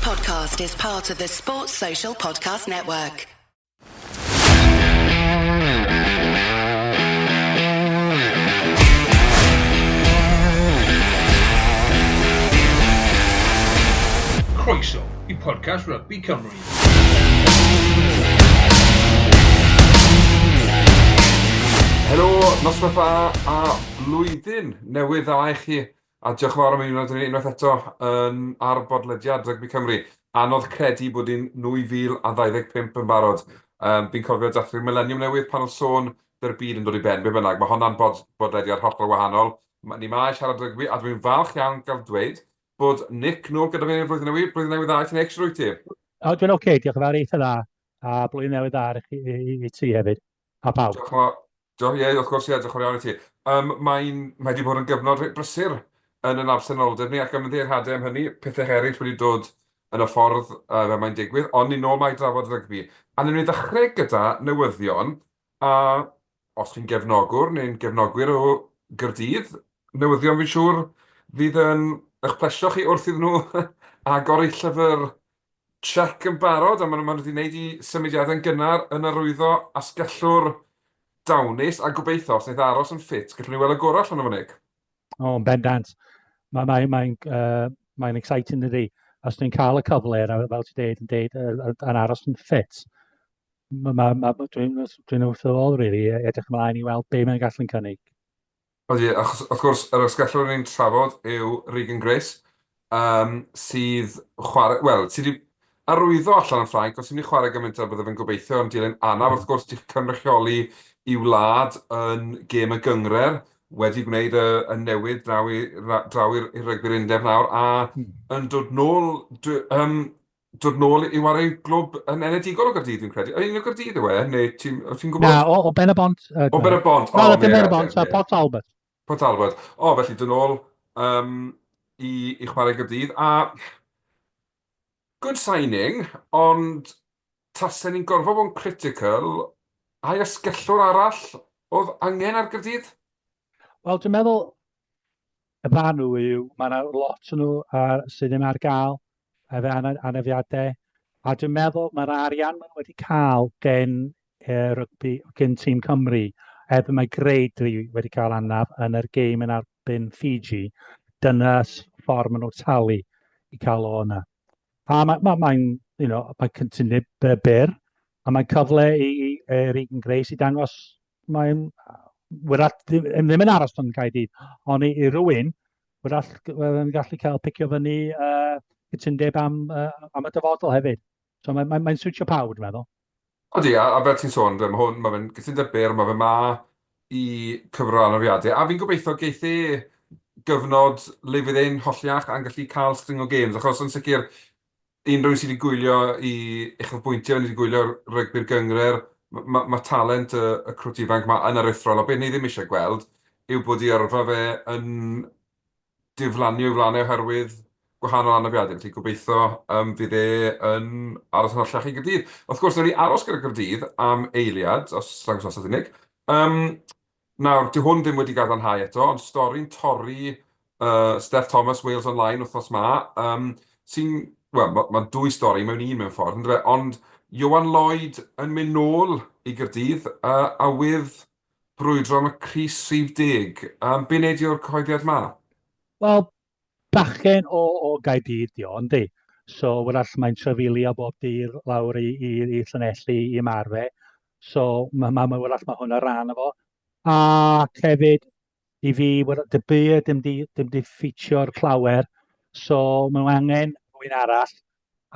podcast is part of the Sports Social Podcast Network. Croeso i podcast Rugby Cymru. Helo, noswaith dda a blwyddyn newydd dda i chi. A diolch yn fawr am ymuno â ni unwaith eto yn ar bodlediad Rygbi Cymru. Anodd credu bod hi'n 2025 yn barod. Um, fi'n cofio dathlu'r mileniwm newydd pan oedd sôn dy'r byd yn dod i ben. Be bynnag, mae honna'n bod, bodlediad hollol wahanol. Ni 'ma i siarad rygbi a dwi'n falch iawn gael dweud bod Nick nôl gyda fi yn y flwyddyn newydd. Blwyddyn newydd dda i ti, Nick, sut wyt ti? O, dwi'n oce, okay, diolch yn fawr, eitha dda. A blwyddyn newydd dda i, i, i ti hefyd. A pawb. Diolch yn fawr. Diolch, ie, wrth gwrs, ie, diolch yn fawr iawn i ti. Um, mae'n, mae wedi bod yn gyfnod reit brysur yn yn absenoldeb ni ac ymddiheuriadau am hynny, pethau eraill wedi dod yn y ffordd uh, fel mae'n digwydd, ond ni nôl 'ma i drafod rygbi. A newn ni ddechrau gyda newyddion, a os chi'n gefnogwr neu'n gefnogwyr o Gaerdydd, newyddion fi'n siŵr fydd yn eich plesio chi wrth iddyn nhw agor eu llyfr Check yn barod, a maen nhw, maen nhw wedi gwneud i symudiadau'n gynnar yn arwyddo asgellwr dawnus, a gobeithio, os wneith aros yn ffit, gallwn ni weld y gorau allan o fo, Nick. O, yn bendant. Mae'n mae, mae, uh, mae exciting dydi. Os dwi'n cael y cyfle, a fel ti'n deud, yn deud, uh, yn aros yn ffit, ma, ma, ma, dwi'n dwi wrth y fodd, really, edrych ymlaen i weld be mae'n gallu'n cynnig. Ydy, achos wrth gwrs yr asgellwr ni'n trafod yw Regan Grace, um, sydd chwarae, wel, sydd wedi arwyddo allan yn Ffrainc, os yw'n chwarae gymaint â bydde fe'n gobeithio yn dilyn anaf, wrth gwrs, di cynrychioli i wlad yn gêm y gynghrair, wedi gwneud y, y newid draw i, draw i'r rygbi'r undeb nawr, a hmm. yn dod nôl, um, dod nôl i ware i glwb yn enedigol o Gaerdydd, fi'n credu. Un o Gaerdydd yw e, neu ti'n ti gwybod? Na, o, o Ben y Bont. Uh, o Ben y Bont, o. Na, dim Ben y Bont, Port Talbot. Port Talbot. O, felly dod nôl um, i, i chwarae Gaerdydd. A good signing, ond tasen ni'n gorfod bod yn critical, ai asgellwr arall oedd angen ar Gaerdydd? Wel, dwi'n meddwl y farn nhw yw, mae yna lot o nhw ar, sydd ddim ar gael efo anafiadau, a dwi'n meddwl mae'r arian maen nhw wedi cael gen e, rygbi, gen tîm Cymru, er mae Greidri wedi cael anaf yn yr gêm yn erbyn Fiji, dyna ffordd maen nhw'n talu i cael o yna. A mae'n ma, ma you know, mae cytundeb byr, a mae'n cyfle i, i, i Regan Grace i dangos mae'n wrach ddim, ddim yn aros yn Caerdydd, ond i, i rywun, wrach yn gallu cael picio fyny uh, cytundeb am, uh, am y dyfodol hefyd. So mae'n mae, mae siwtio pawb, dwi'n meddwl. Odi, a, a fel ti'n sôn, mae hwn, mae fe'n gytundeb byr, mae fe ma i cyfro anafiadau, a fi'n gobeithio geith e gyfnod le fydd e'n holliach a'n gallu cael string o games, achos yn sicr, unrhyw un sydd wedi gwylio i uchafbwyntiau, ni wedi gwylio rygbi'r gynghrair, ma' ma' talent y y crwt ifanc 'ma yn aruthrol, a be ni ddim eisiau gweld yw bod ei yrfa fe yn diflannu o'i flaen e oherwydd gwahanol anafiadau. Felly gobeithio yym fydd e yn aros yn holliach i Gaerdydd. Wrth gwrs, wnawn ni aros gyda Gaerdydd am eiliad, os nag oes os Nick. Yym Nawr, dyw hwn ddim wedi gadarnhau eto, ond stori'n torri uh, Steff Thomas, Wales Online wythnos ma, um, sy'n, wel, mae'n ma dwy stori mewn un mewn ffordd, yndyfe? Ond Ioan Lloyd yn mynd nôl i Gaerdydd, uh, awydd brwydro am y crys rhif deg. Um, be wneud i o'r cyhoeddiad ma? Wel, bachgen o, o Gaerdydd di o, yndi? So, wrach mae'n trafeilio bob dydd lawr i, i, i Llanelli i ymarfer. So, mae ma, ma, wrach mae hwnna rhan o fo. Ac hefyd, i fi, dy byd dim di, dim di ffitio'r clawer, so maen nhw angen rhywun arall.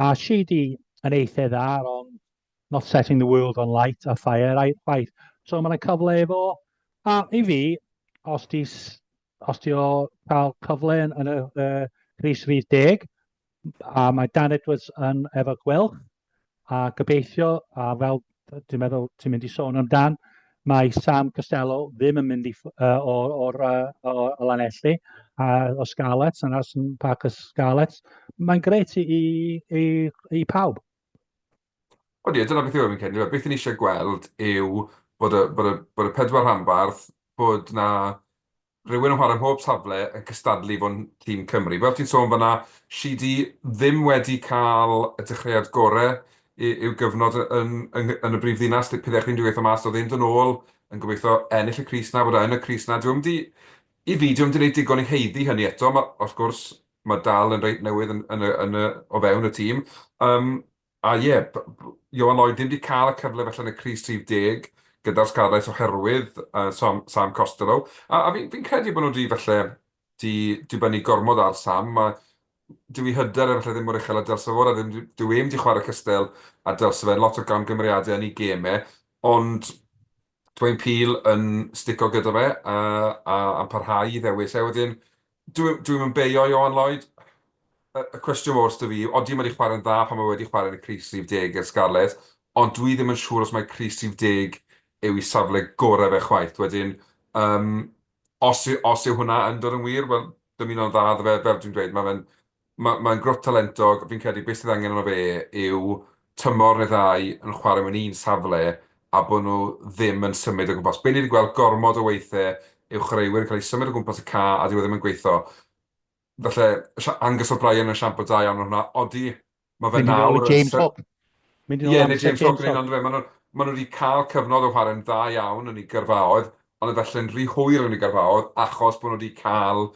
A si di yn eitha dda, ond not setting the world on light a fire, chwaith. So mae yna cyfle efo, a i fi, os di os di o cael cyfle yn, yn y uh, crys rhif deg, a mae Dan Edwards yn efo Gweilch, a gobeithio, a fel dwi'n meddwl ti'n mynd i sôn amdan, mae Sam Costello ddim yn mynd i, uh, o'r, or, uh, o, o Lanelli, a o Scarlets, yn aros yn Parc y Scarlets. Mae'n grêt i, i, i, i pawb. Odi, a dyna beth yw e fi'n credu. Beth ni eisiau gweld yw bod y, bod y, bod y pedwar rhanbarth, bod na rhywun yn chwarae mhob safle yn cystadlu i fod yn tîm Cymru. Fel ti'n sôn fan'na, Sheedy ddim wedi cael y dechreuad gorau i'w gyfnod yn, yn, yn y brif ddinas. Pethau chdi'n gweithio mas, oedd e'n dod nôl yn gobeithio ennill y crys 'na, bod e yn y crys 'na. Dyw e'm 'di, i fi, dyw e'm 'di gwneud digon i haeddu hynny eto. Ma, wrth gwrs, mae dal yn reit newydd yn, yn, y, yn y, o fewn y tîm. Um, A ie, Ioan Lloyd ddim 'di cael y cyfle falle yn y crys rhif deg gyda'r Scarlets oherwydd yy Sam Sam Costelow. A a fi'n fi'n credu bod nhw 'di falle 'di dibynnu gormod ar Sam. Ma' dyw ei hyder e falle ddim mor uchel â dylse fod a ddim dyw e'm 'di chwarae cystal â dylse fe. Lot o gamgymeriadau yn ei gêm e, ond Dwayne Peel yn stico gyda fe a a a'n parhau i ddewis e. Wedyn dwi dwi'm yn beio Ioan Lloyd. Y y cwestiwn mawr sydd 'da fi yw, odi mae wedi chwarae'n dda pan mae wedi chwarae yn y crys rhif deg i'r Scarlets, ond dwi ddim yn siŵr os mai crys rhif deg yw ei safle gorau fe chwaith. Wedyn yym os yw os yw hwnna yn dod yn wir, wel dymuno'n dda iddo fe, fel dwi'n dweud, mae fe'n Ma' mae'n grwt talentog, fi'n credu beth sydd angen arno fe yw tymor neu ddau yn chwarae mewn un safle a bod nhw ddim yn symud o gwmpas. Be ni 'di gweld gormod o weithiau yw chwaraewyr yn cael eu symud o gwmpas y ca a dyw e ddim yn gweithio. Falle Angus O'Brien yn esiampl da iawn o hwnna. Odi, mae fe Mynd yn ôl nawr i yn James Hook. Mynd yn ôl Ie, neu amser James Hook James yn Hook. union, on'd yfe? Maen nhw maen nhw wedi cael cyfnod o chwarae'n dda iawn yn eu gyrfaoedd, ond efallai'n rhy hwyr yn eu gyrfaoedd achos bod nhw wedi cael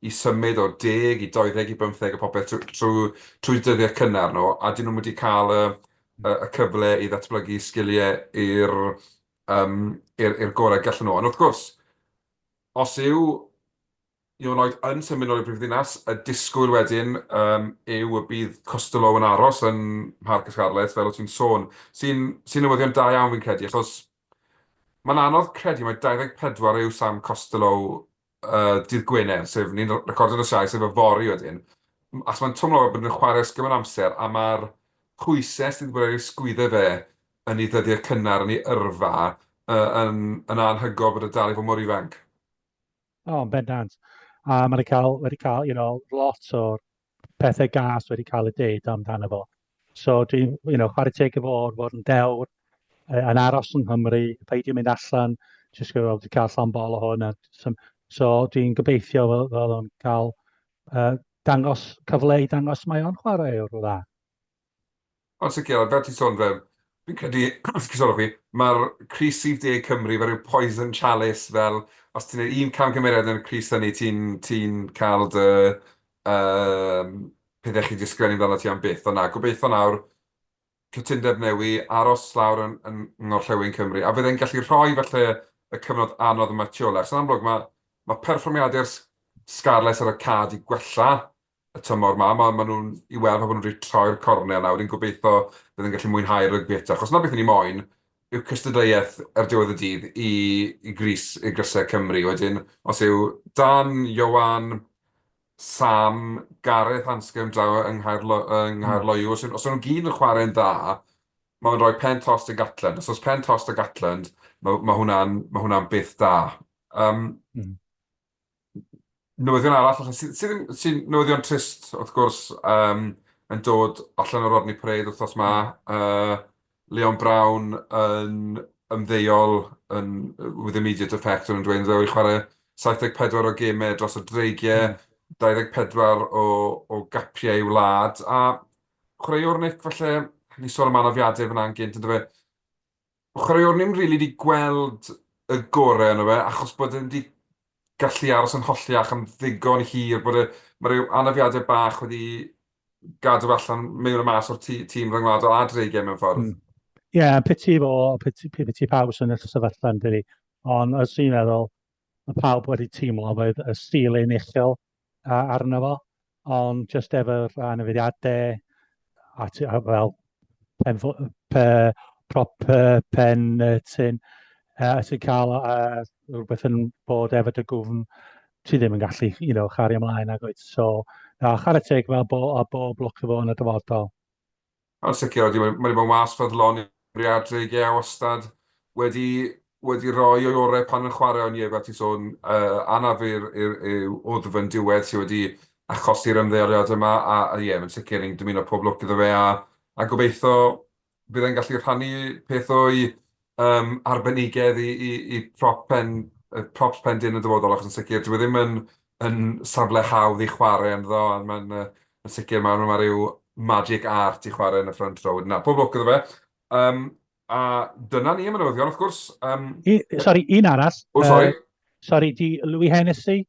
eu symud o deg i 20 i bymtheg a popeth trwy trwy trwy dyddiau cynnar nhw, a 'dyn nhw'm wedi cael y y y cyfle i ddatblygu sgiliau i'r yym i'r i'r gorau gallen nhw. Ond wrth gwrs, os yw Ioan Lloyd yn symud nôl i'r brifddinas. Y disgwyl wedyn yym yw y bydd Costelow yn aros yn Mharc y Scarlets, fel o't ti'n sôn, sy'n sy'n newyddion da iawn fi'n credu, achos mae'n anodd credu mai 24 yw Sam Costelow yy dydd Gwener, sef ni'n recordio nos Iau, sef yfory wedyn, achos mae'n twmlo fel bod nhw'n chwarae ers gymaint o amser, a mae'r pwysau sydd wedi bod ar ei sgwyddau fe yn ei ddyddiau cynnar yn ei yrfa yy yn yn anhygoel bod e dal i fod mor ifanc. O, yn bendant. A mae wedi cael, wedi cael, you know, lot o'r pethau gas wedi cael eu deud amdano fo. So dwi'n, you know, chwarae teg efo fo, fod yn dewr, yn aros yng Nghymru, peidio mynd allan, jyst gwybod, wedi cael llond bol o hwn. A, so dwi'n gobeithio fel, fel o'n cael dangos cyfle i dangos mae o'n chwarae o'r dda. Ond sicr, a fel ti'n sôn fe, fi'n credu, esgusodwch fi, mae'r crys rhif deg Cymru fel rhyw poison chalice, fel os ti'n gwneud un camgymeriad yn y crys hynny, ti'n ti cael dy yym, pethau chi 'di ysgrifennu amdano ti am byth. Ond na, gobeithio nawr, cytundeb newi, aros lawr yn, yn ngorllewin Cymru, a fydde'n gallu rhoi falle y cyfnod anodd yma tu ôl. Achos yn amlwg mae, mae perfformiadau'r Scarlets ar y ca 'di gwella y tymor 'ma. Ma' ma' nhw'n i weld fel bod nhw wedi troi'r cornel nawr. Ni'n gobeithio bydd yn gallu mwynhau'r rygbi eto, achos 'na beth 'y ni moyn yw cystadleuaeth ar diwedd y dydd i i grys i grysau Cymru. Wedyn os yw Dan, Ioan, Sam, Gareth Anscombe draw yng Nghaerlo- yng Nghaerloyw, os os ydyn nhw gyd yn chwarae'n dda, mae'n rhoi pen tost i Gatland. Os oes pen tost i Gatland, ma' ma' hwnna'n ma' hwnna'n beth da. Yym. Newyddion arall falle sydd sydd yn sy'n newyddion trist wrth gwrs yym yn dod allan o Rodney Parade wythnos 'ma. Yy Leon Brown yn ymddeol yn with immediate effect o'n nhw'n dweud yn ddo i chwarae 74 o gemau dros y Dreigiau, 24 o o gapiau i'w wlad a chwaraewr Nick falle, ni'n sôn am anafiadau fan'na yn gynt yndyfe? Chwaraewr ni'm rili 'di gweld y gorau yno fe, achos bod e ddim 'di gallu aros yn holliach am ddigon hir, bod e... ma' ryw anafiadau bach wedi gadw fe allan mewn a mas o'r tîm rhyngwladol a dreigiau mewn ffordd. Ie, yeah, piti fo, piti, piti pawb sy'n y sefyllfa yn dydi. Ond os i'n meddwl, mae pawb wedi teimlo bod y ceiling uchel arno fo, ond jyst efo'r anafiadau, a ti, a fel pen, pe, prop pen tyn, uh, ti'n cael uh, rhywbeth yn bod efo dy gwfn, ti ddim yn gallu, you know, chario ymlaen ag oed. So, na, chwarae teg fel bo, a bob lwc efo yn y dyfodol. Yn sicr, odi, mae wedi bod yn was ffyddlon i Gymru a'r Dreigiau wastad wedi wedi rhoi o'i orau pan yn chwarae, ond ie, fel ti'n sôn, uh, anaf i'r i'w wddf yn diwedd sydd wedi achosi'r ymddeoliad yma, a, a ie, yn sicr, ni'n dymuno pob lwc iddo fe, a, a gobeithio bydd e'n gallu rhannu peth o'i um, arbenigedd i, i, i prop pen props pen dyn y dyfodol, achos yn sicr, dyw e ddim yn, yn safle hawdd i chwarae ynddo, a mae'n yn sicr mae ma rhyw magic art i chwarae yn y front row. Na, pob lwc iddo fe. Um, a dyna ni am y newyddion, wrth gwrs. Um, I, sorry, un arall. Oh, sorry. Sorry, di Louis Hennessy,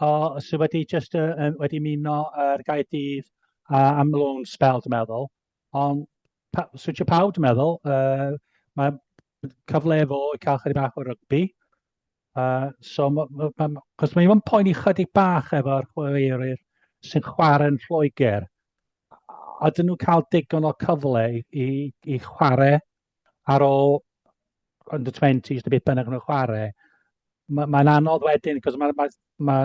o, sydd wedi just, wedi muno ar Gaerdydd am loan spell, dwi'n meddwl. Ond pa, switio pawb, dwi'n meddwl. Mae cyfle efo i cael chydig bach o rygbi. So, ma, ma, ma, cos mae'n poeni chydig bach efo'r chwaraewyr sy'n chwarae yn Lloegr. A dyn nhw'n cael digon o cyfle i, i, i chwarae ar ôl under 20s neu beth bynnag nhw'n chwarae. Mae'n ma anodd wedyn, cos mae ma, ma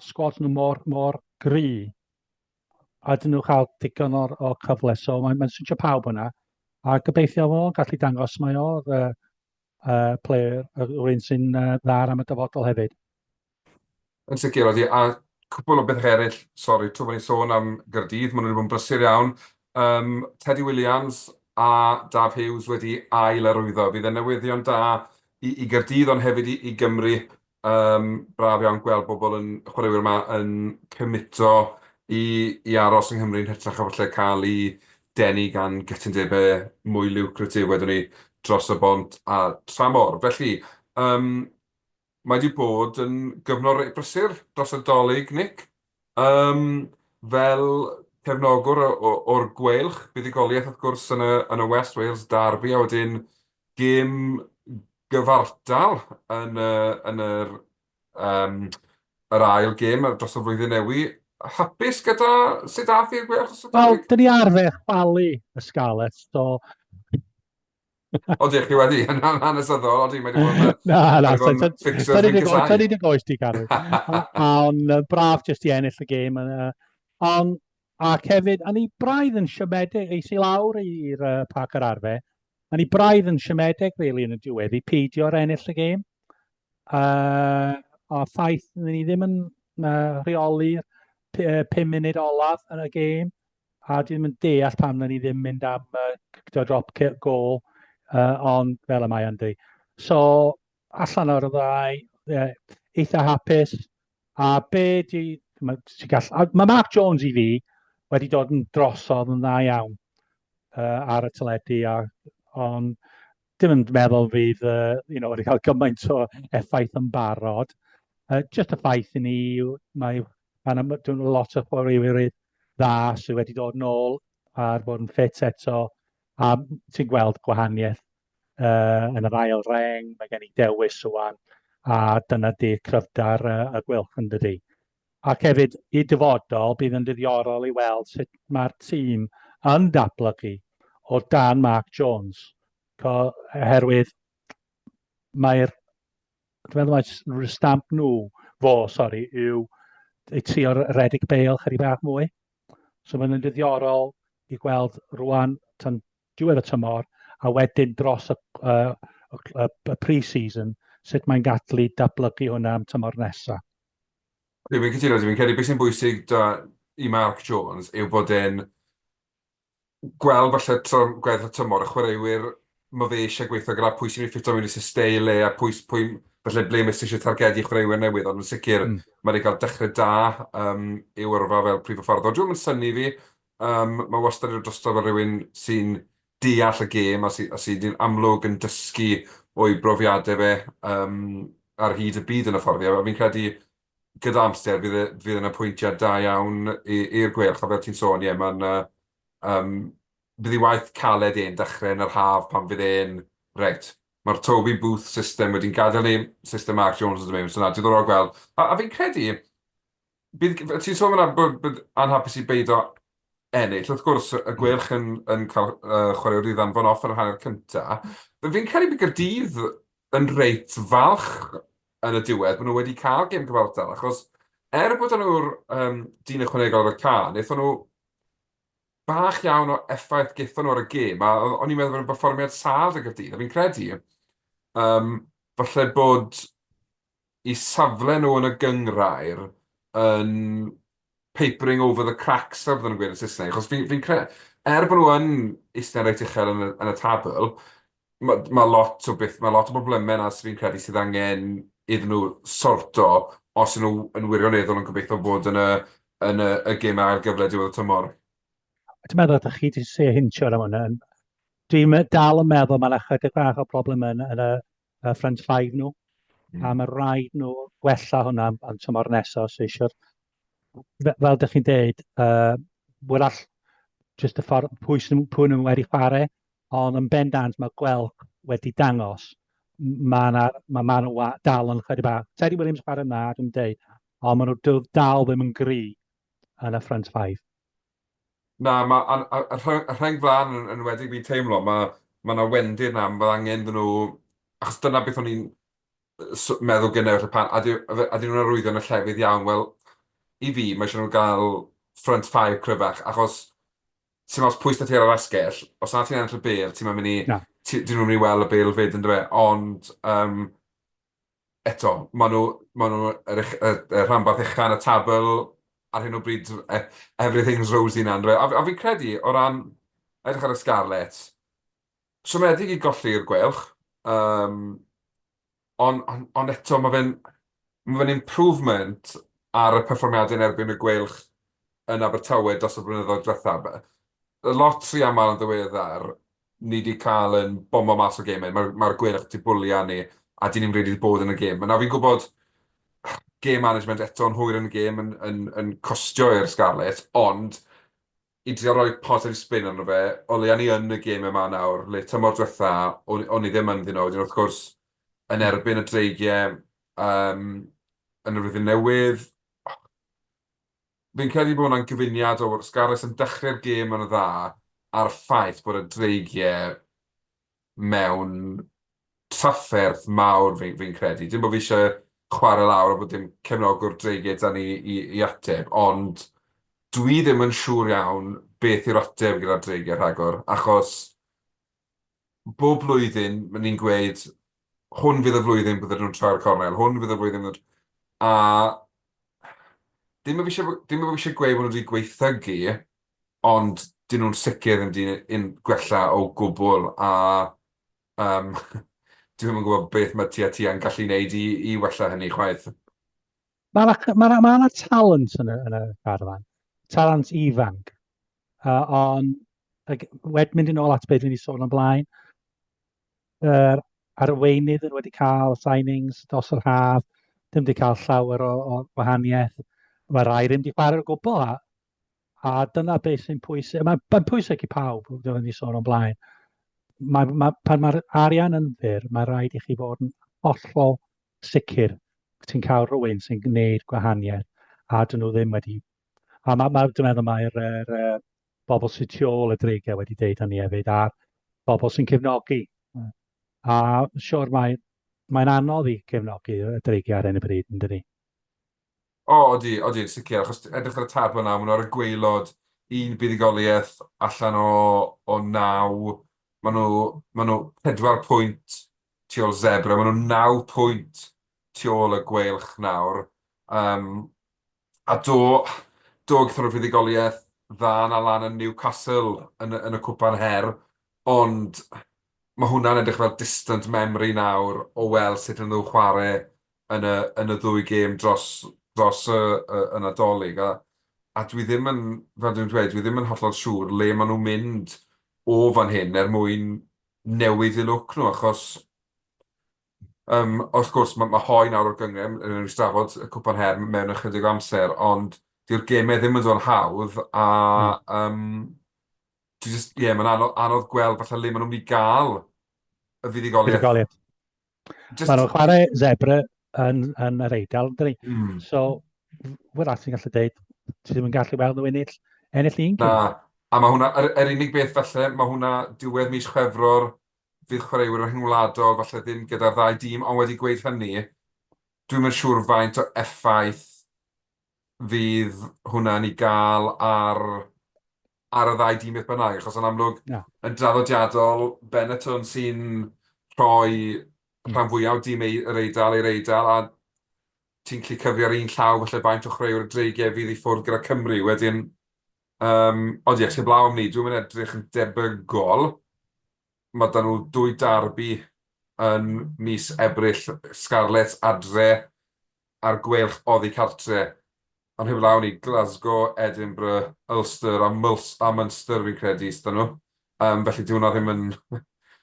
sgwad nhw mor, mor gry a dyn nhw cael digon o'r, o cyfle. So mae'n mae switio pawb hwnna. A gobeithio fo'n gallu dangos mae o'r player, rhywun sy'n dda am y dyfodol hefyd. Yn sicr, ydy. A cwpl o bethau eraill, sori, trwy bod ni'n sôn am Gaerdydd, maen nhw wedi bod yn brysur iawn. Um, Teddy Williams a Daf Hughes wedi ail arwyddo. Fydd e'n newyddion da i, i Gaerdydd, ond hefyd i, i Gymru. Yym, braf iawn gweld bobl yn, chwaraewyr 'ma yn cymito i i aros yng Nghymru yn hytrach na falle cael eu denu gan gytundebau mwy lucrative wedwn ni dros y bont a tramor. Felly, yym, mae 'di bod yn gyfnod reit brysur dros y Dolig, Nick. Yym, fel cefnogwr o o o'r Gweilch, buddugoliaeth wrth gwrs yn y yn y West Wales Derby a wedyn gêm gyfartal yn y yn yr yym yr ail gêm dros y flwyddyn newi. Hapus gyda sut ath i'r Gweilch dros y Wel, dyn ni arfer chwalu y Scarlets, so... Odi, chi wedi, yn hanesyddol, odi, mae wedi bod yn... Na, na, da ni wedi goes di, Gary. Ond braf jyst i ennill y gêm. Ond, ac hefyd, a ni braidd yn siomedig, eis i lawr i'r Parc yr Arfe, a ni braidd yn siomedig, really, yn y diwedd, i peidio ar ennill y gêm. A ffaith, ni ddim yn rheoli'r 5 munud olaf yn y gêm, a dwi ddim yn deall pam na ni ddim mynd am drop goal, ond fel y mae yn di. So, allan o'r ddau, eitha hapus, a be di, ma, ti gall, a mae Mark Jones i fi wedi dod yn drosodd yn dda iawn ar y teledu, a, ond dim yn meddwl fydd you know, wedi cael gymaint o effaith yn barod. Just y ffaith i ni, mae, mae yna lot o chwaraewyr dda sydd wedi dod nôl ar fod yn ffit eto, a ti'n gweld gwahaniaeth yn yr ail reng, mae gen i dewis rwan, a dyna di cryfder y Gweilch yn dydi. Ac hefyd, i dyfodol, bydd yn ddiddorol i weld sut mae'r tîm yn datblygu o dan Mark Jones, oherwydd mae'r, dwi'n meddwl mae stamp nhw, fo, sori, yw eu trio redeg bale chydig bach mwy. So mae'n ddiddorol i gweld rwan tan diwedd y tymor, a wedyn dros y, uh, y, y pre-season, sut mae'n gallu datblygu hwnna am tymor nesaf. Dwi'n cytuno, dwi'n credu beth sy'n bwysig da i Mark Jones yw bod e'n gweld falle tro gweddill y tymor y chwaraewyr mae fe eisiau gweithio gyda, pwy sy'n mynd i ffito mewn i steil e a pwy, pwy falle ble mae eisiau targedu chwaraewyr newydd, ond yn sicr mae wedi cael dechrau da i'w yrfa fel prif hyfforddwr. Dwi'm yn synnu fi, um, mae wastad wedi drosto fel rhywun sy'n deall y gêm a sy'n sy amlwg yn dysgu o'i brofiadau fe ar hyd y byd yn y ffordd. A fi'n credu gyda amser fydd e, fydd yn apwyntiad da iawn i'r Gweilch, a fel ti'n sôn, ie, mae'n um, bydd ei waith caled e'n dechrau yn yr haf pan fydd e'n, reit, mae'r Toby Booth system wedi'n gadael ni, system Mark Jones yn dod mewn, so na, diddorol gweld. A fi'n credu, bydd, ti'n sôn fan'na bod, bod anhapus i beido ennill, wrth gwrs, y Gweilch yn, yn cael chwaraewr i ddanfon off yn yr hanner cynta. Fi'n credu bod Gaerdydd yn reit falch yn y diwedd bod nhw wedi cael gêm gyfartal, achos er bod nhw'r um, dyn ychwanegol ar y ca, wnaethon nhw bach iawn o effaith gaethon nhw ar y gêm, a o'n i'n meddwl bod yn berfformiad sâl 'da Gaerdydd, a fi'n credu um, falle bod eu safle nhw yn y gynghrair yn papering over the cracks, fel bydden nhw'n gweud yn Saesneg, achos fi'n fi cre... Er bod nhw yn eistedd reit uchel yn y, yn y tabl, mae ma lot o beth, mae lot o broblemau yna sydd fi'n credu sydd angen iddyn nhw sorto os 'y nhw yn wirioneddol yn gobeithio bod yn y yn y y gemau ail gyfle diwedd y tymor. Dwi'n meddwl ydych chi wedi se hintio ar hwnna. Dwi'n dal yn meddwl mae yna chydig bach o broblem yn, yn y, y front five nhw. A mae rhaid nhw gwella hwnna am, am tymor nesaf os eisiau'r... Fel ydych chi'n deud, uh, wrach jyst y ffordd pwy sy'n pwy nhw wedi chwarae, ond yn bendant mae Gwelch wedi dangos mae yna ma, ma nhw dal yn chydig bach. Teddy Williams chwarae yna, dwi'n deud, ond maen nhw dal ddim yn gry yn y front five. Na, mae a a y rhe- y rheng flaen yn enwedig fi'n teimlo, ma' ma' 'na wendid 'na, ma' angen iddyn nhw, achos dyna beth o'n i'n s- meddwl gynnau falle pan, a 'di a 'dyn nhw'n arwyddo yn y llefydd iawn? Wel, i fi, mae isie nhw gael front five cryfach, achos sim ots pwy sy 'da ti ar yr asgell, os na ti'n ennill y bêl, ti'm yn mynd i... Na. ...ti 'dyn nhw'm yn mynd i weld y bêl 'fyd yndyfe? Ond yym eto, maen nhw, maen nhw yr uch- y y rhanbarth ucha yn y tabl ar hyn o bryd, e- everything's rosy 'na yndyfe? A a fi'n credu o ran edrych ar y Scarlets, siomedig i golli i'r Gweilch, yym, ond ond ond eto ma' fe'n ma' fe'n improvement ar y perfformiadau yn erbyn y Gweilch yn Abertawe dros y blynyddoedd diwethaf. Lot rhy aml yn ddiweddar, ni 'di cael yn bombo mas o gemau. Mae'r mae'r Gweilch 'di bwlian ni a 'dyn ni'm rili 'di bod yn y gêm. Nawr fi'n gwybod game management eto'n hwyr yn y gêm yn yn yn costio i'r Scarlets, ond i drio rhoi positive spin arno fe, o leia ni yn y gêm yma nawr, le tymor diwetha o'n o'n i ddim ynddyn nhw. Wedyn wrth gwrs yn erbyn y Dreigiau yym yn y flwyddyn newydd, Fi'n credu bod hwnna'n gyfuniad o Scarlets yn dechrau'r gêm yn dda a'r ffaith bod y Dreigiau mewn trafferth mawr fi fi'n credu. Dim bod fi eisiau chwarae lawr a bod dim cefnogwr Dreigiau 'da ni i i ateb, ond dwi ddim yn siŵr iawn beth yw'r ateb gyda'r Dreigiau rhagor, achos bob blwyddyn ma' ni'n gweud hwn fydd y flwyddyn bydden nhw'n troi'r cornel, hwn fydd y flwyddyn bydden nhw'n... A dim bo' fi isie dim bo' fi isie gweud bod nhw wedi gwaethygu, ond 'dyn nhw'n sicr ddim 'di un- gwella o gwbl, a yym dwi ddim yn gwybod beth mae TRT yn gallu wneud i i wella hynny chwaith. Mae 'na ma' 'na ma' 'na talent yn y yn y garfan, talent ifanc, uh, ond ag, wedi mynd yn ôl at beth dwi wedi sôn o'n blaen, yr arweinydd yn wedi cael signings dros yr haf, ddim wedi cael llawer o, o wahaniaeth. Mae rai ddim wedi chwarae o gwbl, a, a dyna beth sy'n pwysig. Mae'n mae pwysig i pawb, dwi'n wedi sôn o'n blaen. Mae, mae, pan mae'r arian yn fyr, mae rhaid i chi fod yn hollol sicr ti'n cael rhywun sy'n gwneud gwahaniaeth a dyn nhw ddim wedi... A ma, ma, dwi'n meddwl mae'r er, er, bobl sy'n tu ôl y dreigiau wedi deud hynny hefyd, a'r bobl sy'n cefnogi. A siwr mae, mae'n anodd i cefnogi y dreigiau ar hyn o bryd, yn dydi? O, odi, odi, yn sicr, achos edrych ar y tabl nawr, maen nhw ar y gwaelod, un buddugoliaeth allan o o naw, maen nhw maen nhw pedwar pwynt tu ôl Zebre, maen nhw naw pwynt tu ôl y Gweilch nawr. Yym, a do, do, gaethon nhw fuddugoliaeth dda 'na lan yn Newcastle yn y yn y Cwpan Her, ond ma' hwnna'n edrych fel distant memory nawr o weld sut o'n nhw'n chwarae yn y yn y ddwy gêm dros dros y y y Nadolig a a dwi ddim yn, fel dwi'n dweud, dwi ddim yn hollol siŵr le maen nhw'n mynd o fan hyn er mwyn newid eu lwc nhw achos yym wrth gwrs ma' ma' Hoe nawr o'r gynghrair, wnawn ni drafod y Cwpan Her mewn ychydig o amser, ond dyw'r gemau ddim yn dod yn hawdd a yym dwi jyst, ie, mae'n anodd anodd gweld falle le maen nhw'n mynd i gael y fuddugoliaeth. Fuddugoliaeth. Just... Maen nhw'n chwarae Zebre yn, yn yr Eidal, dyn ni. So, wrach ti'n gallu deud, ti ddim yn gallu weld nhw ennill, ennill un Na, a mae hwnna, yr, yr unig beth falle, mae hwnna diwedd mis Chwefror, fydd chwaraewyr yn rhyngwladol, falle ddim gyda'r ddau dîm, ond wedi gweud hynny, dwi'm yn siŵr faint o effaith fydd hwnna'n ei gael ar ar y ddau dîm beth bynnag, achos yn amlwg, Na. yn draddodiadol, Benetton sy'n rhoi rhan fwyaf o dîm ei- yr Eidal i'r Eidal, a ti'n gallu cyfri ar un llaw falle faint o chwaraewyr y Dreigiau fydd i ffwrdd gyda Cymru. Wedyn, yym, ond ie, heblaw am 'ny, dwi'm yn edrych yn debygol. Mae 'da nhw dwy derby. yn mis Ebrill, Scarlets adre a'r Gweilch oddi cartre. Ond heblaw 'ny, Glasgow, Edinburgh, Ulster a Muls- a Munster fi'n credu sydd 'da nhw. Um, felly dyw hwnna ddim yn...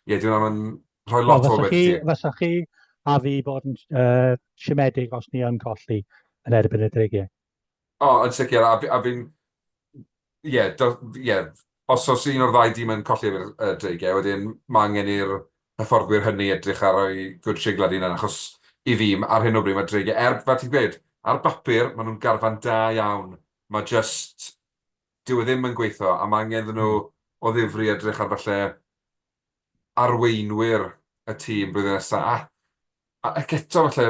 Ie, dyw hwnna ddim yn rhoi lot o Wel, obaith i ti. Fysa chi a fi bod yn uh, siomedig os ni yn colli yn erbyn y Dreigiau. O, yn sicr, a, a fi'n... Ie, ie, os oes un o'r ddau dîm yn colli efo'r uh, Dreigiau, wedyn mae angen i'r hyfforddwyr hynny edrych ar eu good siglad hunan, achos i fi, ar hyn o bryd mae Dreigiau, er, fel ti'n gweud, ar bapur, maen nhw'n garfan da iawn. Mae just, dyw e ddim yn gweithio, a mae angen iddyn nhw o ddifri edrych ar falle arweinwyr y tîm blwyddyn nesaf. A, a, ac eto falle,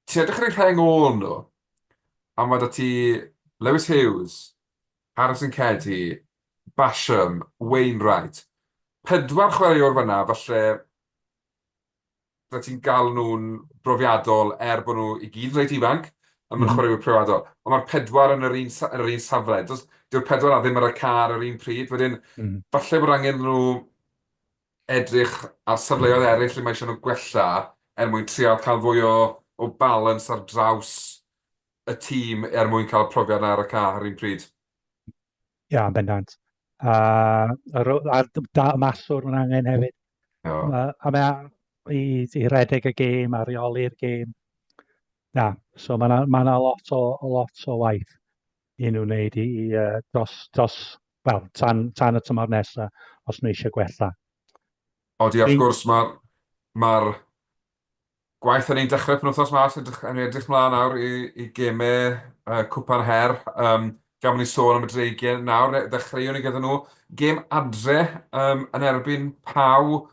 ti'n edrych ar eu rheng ôl nhw, a mae 'da ti Lewis Hughes, Harrison Keddie, Basham, Wainwright. Pedwar chwaraewr fan'na, falle bydde ti'n galw nhw'n brofiadol er bod nhw i gyd yn reit ifanc, a maen nhw'n chwaraewyr profiadol. Ond mae'r pedwar yn yr un sa- yn yr un safle. Does, dyw'r pedwar 'na ddim ar y car ar yr un pryd. Wedyn, falle bod angen iddyn nhw edrych ar safleoedd eraill lle mae eisiau nhw gwella er mwyn trial cael fwy o o balance ar draws y tîm er mwyn cael profiad 'na ar y ca ar un pryd. Ia, yn bendant. A, a, a da, maswr mae'n angen hefyd. O. A, a mae i, i redeg y gêm a reoli'r gêm. Na, so mae yna ma lot, o, lot o waith i nhw wneud i, i uh, dros, dros, wel, tan, tan y tymor nesaf, os nhw eisiau gwella. Odi, wrth gwrs, mae'r ma gwaith hynny'n dechrau penwythnos 'ma, so edrych, yn edrych mlaen nawr i, i gemau uh, Cwpan Her. Um, gan bod ni'n sôn am y Dreigiau nawr, ddechreuwn ni gyda nhw. Gêm adre um, yn erbyn Pau.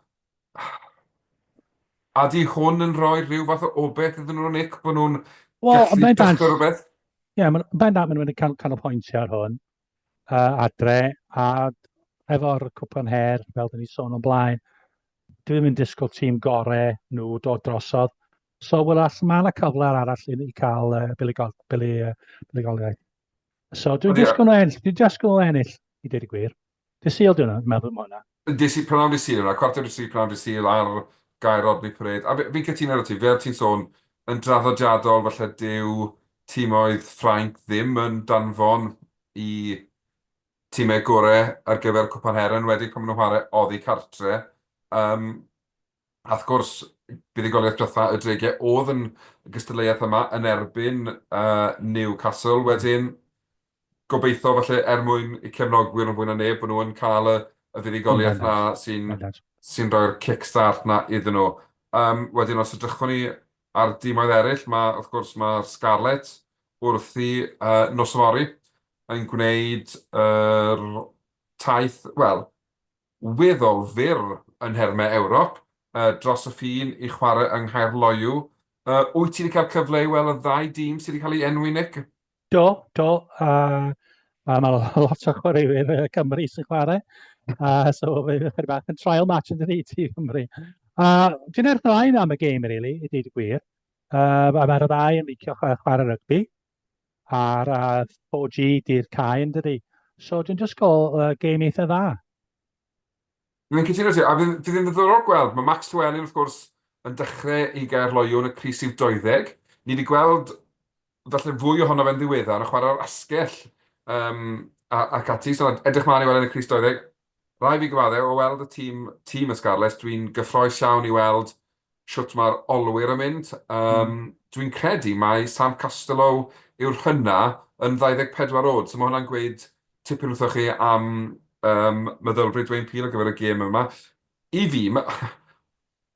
A di hwn yn rhoi rhyw fath o obaith iddyn nhw, Nick, bod nhw'n well, gallu dechrau rhywbeth? Ie, yeah, mae'n bendant maen nhw'n mynd i canolbwyntio ar hwn uh, adre, a efo'r cwpan her, fel dyn ni sôn o'n blaen, dwi ddim yn disgwyl tîm gorau nhw dod drosodd. So, wel, mae yna cyfle arall i, i cael uh, buddugol, buddugoliaeth. So, dwi'n disgwyl nhw ennill, dwi'n disgwyl nhw ennill, i dweud y gwir. Dydd Sul 'di hwnna, dwi'n meddwl ma' hwnna. Dydd Sul, prynhawn dydd Sul yw hwnna, cwarter i tri prynhawn dydd Sul ar Gaer Rodney Parade. A fi, fi'n cytuno 'da ti, fel ti'n sôn, yn draddodiadol falle dyw timoedd Ffrainc ddim yn danfon i timau gore ar gyfer Cwpan Her, yn enwedig pan maen nhw'n chwarae oddi cartre. Um, A wrth gwrs, buddugoliaeth diwetha' y Dreigiau oedd yn y gystadleuaeth yma yn erbyn uh, Newcastle. Wedyn, gobeithio falle er mwyn i cefnogwyr yn fwy na neb bod nhw yn cael y, y fuddugoliaeth na sy'n sy rhoi'r kick-start na iddyn nhw. Um, wedyn, os edrychwn ni ar dimoedd eraill, mae, wrth gwrs, mae'r Scarlets wrthi uh, nos fory yn gwneud yr taith, wel, weddol fyr yn nhermau Ewrop, dros y ffin i chwarae yng Nghaerloyw. Wyt ti wedi cael cyfle i weld y ddau dîm sydd wedi cael ei enwi, Nick? Do, do. A, a mae lot o chwaraewyr Cymru sy'n chwarae. A, so fe chydig bach yn trial match yn dydi i Cymru. A dwi'n edrych ymlaen am y gêm, really, i dweud y gwir. Uh, a mae'r ddau yn licio chwarae rygbi. A'r uh, 4G di'r cae yn dydi. So dwi'n disgwyl uh, gêm eitha dda. Dwi'n cytuno ti, a fydd fydd yn ddiddorol gweld, mae Max Llewellyn wrth gwrs yn dechrau i Gaerloyw yn y crys rhif 20. Ni wedi gweld falle fwy ohono fe'n ddiweddar yn chwarae'r asgell um, a, ac ati, so edrych mlaen i weld yn y crys 20. Rhaid fi gyfadde, o weld y tîm, tîm y Scarlets, dwi'n gyffroes iawn i weld shwt mae'r olwyr yn mynd. Um, mm. Dwi'n credu mai Sam Costelow yw'r hynna yn 24 oed, so mae hwnna'n gweud tipyn wrthoch chi am um, meddylfryd Dwayne Peel ar gyfer y gêm yma. I fi, ma,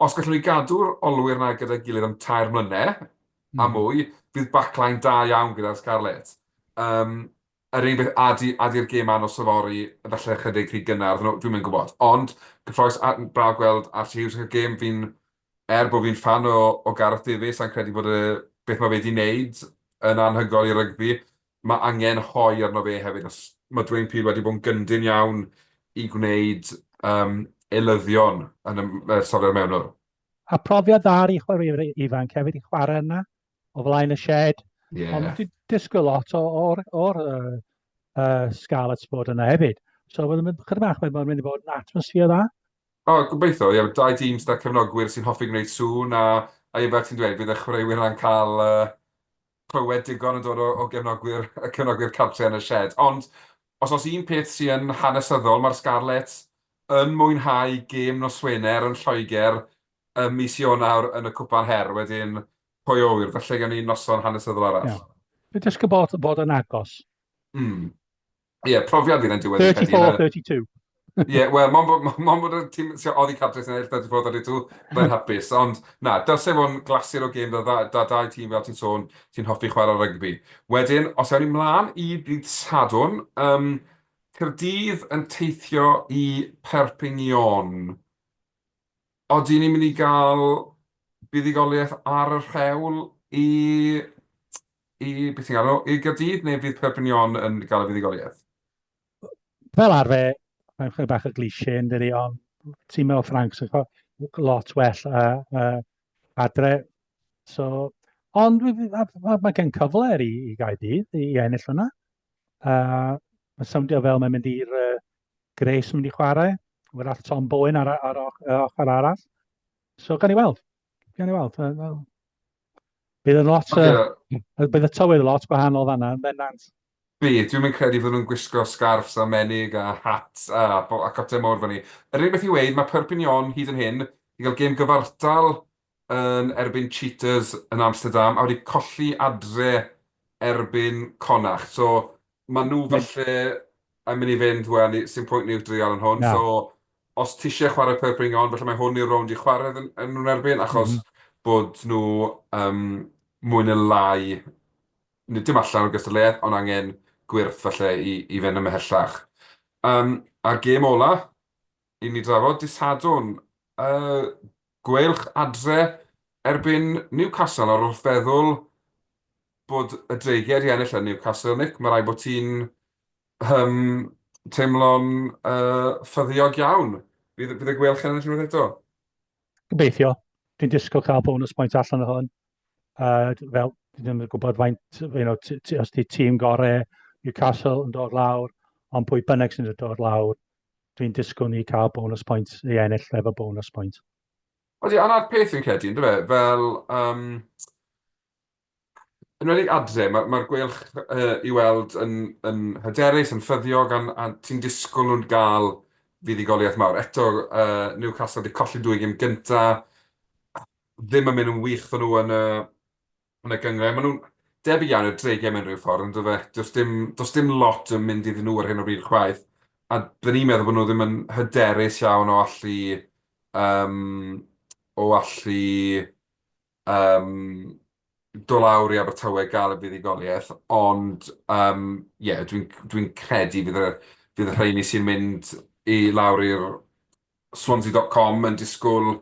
os gallwn ni gadw'r olwyr yna gyda'i gilydd am 3 mlynedd mm. a mwy, fydd backline da iawn gyda'r Scarlets. Um, Yr unig beth, a 'di a 'di'r gêm anos yfory falle chydig rhy gynnar, no, dwi'm yn gwybod. Ond, cyffroes a braf gweld Archie Hughes yn cael gêm. Fi'n, er bod fi'n ffan o o Gareth Davies a'n credu bod y beth mae fe 'di wneud yn anhygoel i rygbi, mae angen hoe arno fe hefyd, achos mae Dwayne Peel wedi bod yn gyndyn iawn i gwneud um, eilyddion yn y, y safle'r mewnwr. A profiad dda i chwaraewyr ifanc hefyd i chwarae yna. o flaen y shed. Yeah. Ond dwi'n disgwyl lot o'r, or, uh, uh, Scarlets bod yna hefyd. So mae'n mynd chydig bach, mae'n mynd i fod yn atmosffer dda. O, gobeithio, ie. Dau dîm sydd â cefnogwyr sy'n hoffi gwneud sŵn a, a ie, fel ti'n dweud, bydd y chwaraewyr yna'n cael uh, clywed digon yn dod o, o gefnogwyr, y cefnogwyr cartre yn y shed. Ond os oes un peth sy'n hanesyddol, mae'r Scarlets yn mwynhau gêm nos Wener yn Lloegr ym mis Ionawr yn y Cwpan Her. Wedyn, pwy o ŵyr, falle gawn ni noson hanesyddol arall. Yeah. Dwi'n dysgu bod, bod yn agos. Mm. Ie, profiad fydd yn diwedd. 34-32. Ie, wel, mond bod, mond bod y tîm sy'n oddi cartre sy'n ennill 34-32, byddai'n hapus. Ond na, dylse fo'n glasur o gêm da, da, da dau tîm fel ti'n sôn, sy'n hoffi chwarae rygbi. Wedyn, os ewn ni mlaen i ddydd Sadwrn, um, Caerdydd yn teithio i Perpignan. Odi ni'n mynd i gael buddugoliaeth ar y rhewl i, i beth ti'n galw, i Gaerdydd, neu fydd Perpignan yn gael y fuddugoliaeth? Fel arfer, mae'n chydig bach o cliché yn dydi, ond ti'n meddwl Ffranc sy'n lot well adre. So, ond mae ma gen cyfle i, i Gaerdydd i, i ennill hwnna. Uh, mae'n sowndio fel mae'n mynd i'r uh, Grace yn mynd i chwarae. Wrach Tom Bowen ar, ar, ar ochr arall. So, gan i weld. Gan i weld. Bydd yn lot, okay. bydd y tywydd lot gwahanol fanna, yn bendant. Bydd, dwi'm yn credu fydden nhw'n gwisgo sgarffs a menig a hats a, a cotau mawr fyny. Yr unig beth i weud, mae Perpignan hyd yn hyn i gael gêm gyfartal yn erbyn Cheetahs yn Amsterdam a wedi colli adre erbyn Connacht. So maen nhw falle yn mynd i fynd, wel, sdim pwynt ni drial yn hwn. So os ti eisiau chwarae Perpignan, falle mae hwn yw'r rownd i chwarae yn, yn nhw'n erbyn, achos mm -hmm. bod nhw um, mwy neu lai, nid dim allan o'r gystadleuaeth, ond angen gwyrth falle i, i fynd ymhellach. Um, a'r gêm ola, i ni drafod, dydd Sadwrn, uh, Gweilch adre erbyn Newcastle. Nawr wrth feddwl bod y Dreigiau wedi ennill yn Newcastle, Nick, mae rhaid bod ti'n um, teimlo'n uh, ffyddiog iawn. Fydd, fydd y Gweilch yn ennill unwaith eto? Gobeithio. Dwi'n disgwyl cael bonus point allan o hwn. Uh, fel, dwi ddim yn gwybod faint, you know, os di tîm gorau Newcastle yn dod lawr, ond pwy bynnag sy'n dod lawr, dwi'n disgwyl ni cael bonus point i ennill efo bonus point. Odi, a 'na'r peth fi'n credu, yndyfe, fel, um, yn enwedig adre, mae'r ma Gweilch uh, i weld yn, yn hyderus, yn ffyddiog, a, a ti'n disgwyl nhw'n gael fuddugoliaeth mawr. Eto, uh, Newcastle wedi colli dwy gêm gynta, ddim yn mynd yn wych ddyn nhw yn y yn y gynghrair. Maen nhw'n debyg iawn i'r Dreigiau mewn rhyw ffordd, yn dyfe? Does dim, does dim lot yn mynd iddyn nhw ar hyn o bryd chwaith. A bydden ni'n meddwl bod nhw ddim yn hyderus iawn o allu, um, o allu um, dod lawr i Abertawe gael y fuddugoliaeth, ond um, yeah, dwi'n dwi credu fydd y, fydd y rheini sy'n mynd i lawr i'r Swansea.com yn disgwyl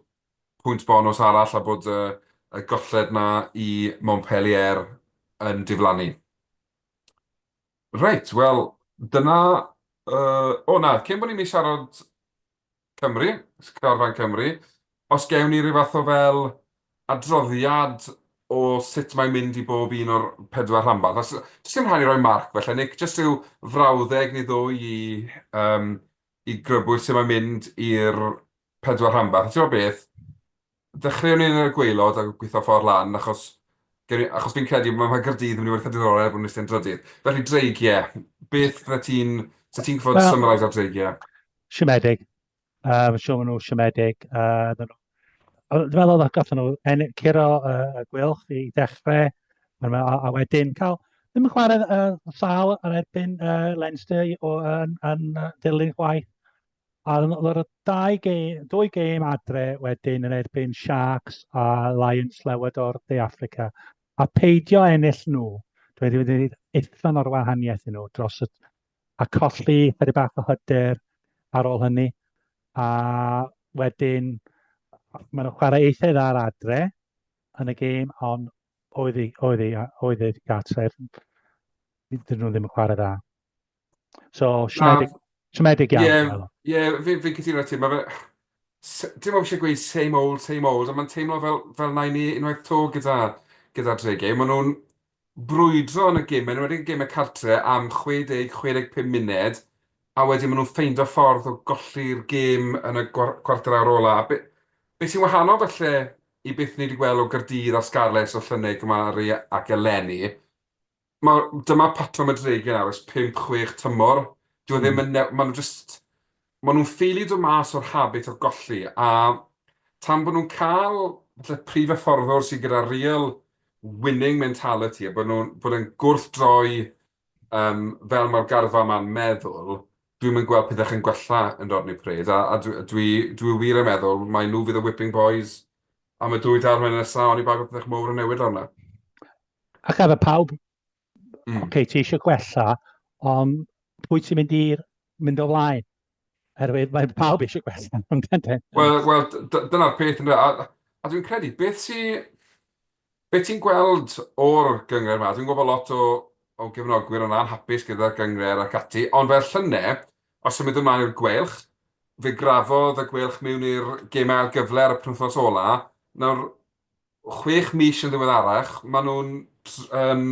pwynt bonws arall a bod y, y golled 'na i Montpellier yn diflannu. Reit, wel, dyna... Uh, o na, cyn bod ni'n mynd i siarad Cymru, carfan Cymru, os gewn ni rhyw fath o fel adroddiad o sut mae'n mynd i bob un o'r pedwar rhanbarth. Os, does dim rhaid i roi marc felly, Nick, jyst rhyw frawddeg neu ddwy i, um, i grybwyll sut mae'n mynd i'r pedwar rhanbarth. A ti'n gwybod beth? Dechreuwn ni yn y gwaelod a gweithio ffordd lan, achos, achos fi'n credu mae ma Gaerdydd yn mynd i fod eitha diddorol er bod nhw'n eistedd drydydd. Felly Dreigiau, beth fydde ti'n... Sa ti'n gwybod well, summarise ar Dreigiau? Siomedig. Uh, siŵr maen nhw siomedig. Uh, dwi'n meddwl oedd gathen nhw en, curo uh, y Gweilch i ddechrau, a, a wedyn cael ddim yn chwarae uh, sal yn erbyn uh, Leinster o, yn, yn, yn dilyn chwaith. A oedd y dau gêm, dwy gêm adre wedyn yn erbyn Sharks a Lions Llewod o'r De Affrica. A peidio ennill nhw, dwi wedi gwneud uffern o'r wahaniaeth i nhw dros y... a colli chydig bach o hyder ar ôl hynny. A wedyn, maen nhw'n chwarae eitha dda ar adre yn y gêm, ond oedd hi, oedd hi, oedd hi gartref. Dyn nhw ddim yn chwarae dda. So, siomedig, siomedig iawn. Ie, yeah, yeah, fi'n fi cytuno ti. Mae fe... Dim ond eisiau gweud same old, same old, ond mae'n teimlo fel, fel na i ni unwaith to gyda, gyda Dreigiau. Maen nhw'n brwydro yn y gym, yn enwedig y gemau cartre, am 60-65 munud, a wedyn maen nhw'n ffeindo ffordd o golli'r gêm yn y cwarter awr ola. A be, be sy'n wahanol falle i beth ni wedi gweld o Gaerdydd a Scarlets o llynedd gymharu ac eleni, mae, dyma patrwm y Dreigiau nawr ers 5-6 tymor. Dyw e ddim yn... Maen nhw jyst... Maen nhw'n ffeili dod mas o'r habit o golli, a tan bod nhw'n cael falle prif hyfforddwr sydd gyda real winning mentality a bod nhw'n bod yn gwrthdroi um, fel mae'r garfa yma'n meddwl, dwi'm yn gweld pethau yn gwella yn Rodney Parade, a, a dwi, dwi, dwi wir yn meddwl mai nhw fydd y whipping boys am y dwy dair mlynedd nesaf, oni bai bod pethau mowr yn newid lawr 'na. Ac efo pawb, oce, okay, ti eisiau gwella, ond pwy ti'n mynd i mynd o flaen? Herwydd mae pawb eisiau gwella. Wel, well, dyna'r peth. A, a dwi'n credu, beth sy... Beth ti'n gweld o'r gynghrair 'ma? Dwi'n gwybod lot o, o gefnogwyr yn anhapus gyda'r gynghrair ac ati, ond fel llynedd, os symud ymlaen i'r Gweilch, fe grafodd y Gweilch mewn i'r gemau ail gyfle ar y penwythnos ola. Nawr, 6 mis yn ddiweddarach, maen nhw'n yn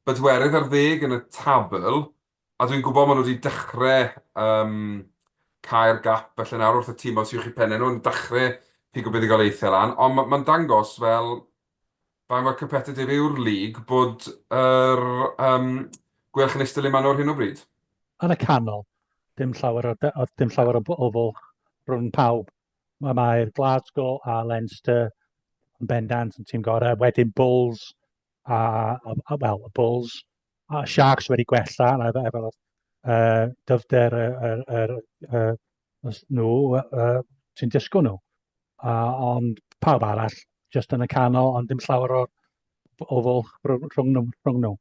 bedwerydd ar ddeg yn y tabl, a dwi'n gwybod maen nhw wedi dechrau um, cau'r gap felly nawr wrth y tîm sy'n uwch eu pennau nhw yn dechrau pigo buddugoliaethau lan, ond mae'n ma dangos fel faint mor competitive yw'r league bod yr um, Gweilch yn eistedd le maen nhw ar hyn o bryd. Yn y canol, dim llawer o, dim llawer o, o fwlch rhwng pawb. Mae'r mae Glasgow a Leinster yn bendant yn tîm gorau. Wedyn Bulls a, a, a well, y Bulls a Sharks wedi gwella efo, efo dyfnder y, y, y, y, nhw, uh, ti'n disgwyl nhw. Ond pawb arall, just yn y canol, ond dim llawer o, o fwlch rhwng nhw. Rhwng nhw.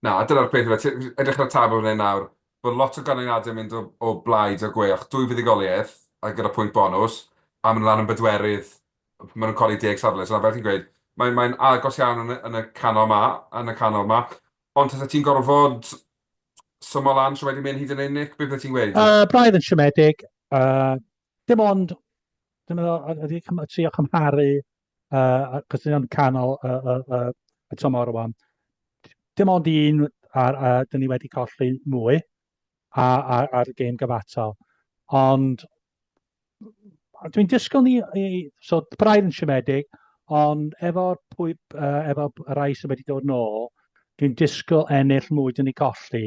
Na, a dyna'r peth, yfe, edrych ar y tabl fan hyn nawr, bod lot o ganlyniadau yn mynd o, o blaid o Gweilch. Dwy fuddugoliaeth, a gyda pwynt bonws, a maen nhw lan yn bedwerydd, maen nhw'n colli 10 safle. So, fel ti'n gweud, mae'n mae agos iawn yn, yn y canol ma, yn y canol ma. Ond tasa ti'n gorfod symo lan trwy wedi mynd hyd yn hyn, Nick? Beth ti'n gweud? Braidd yn siomedig. Dim ond, dwi'n meddwl, ydy trio cymharu, cos dyn nhw'n canol y, y, y, y tymor rwan. Dim ond un ar, dyn ni wedi colli mwy ar, ar, ar y gêm gyfatal. Ond dwi'n disgwyl ni, i, so braidd yn siomedig, ond efo'r pwy, uh, efo rai sydd wedi dod nôl, dwi'n disgwyl ennill mwy dyn ni colli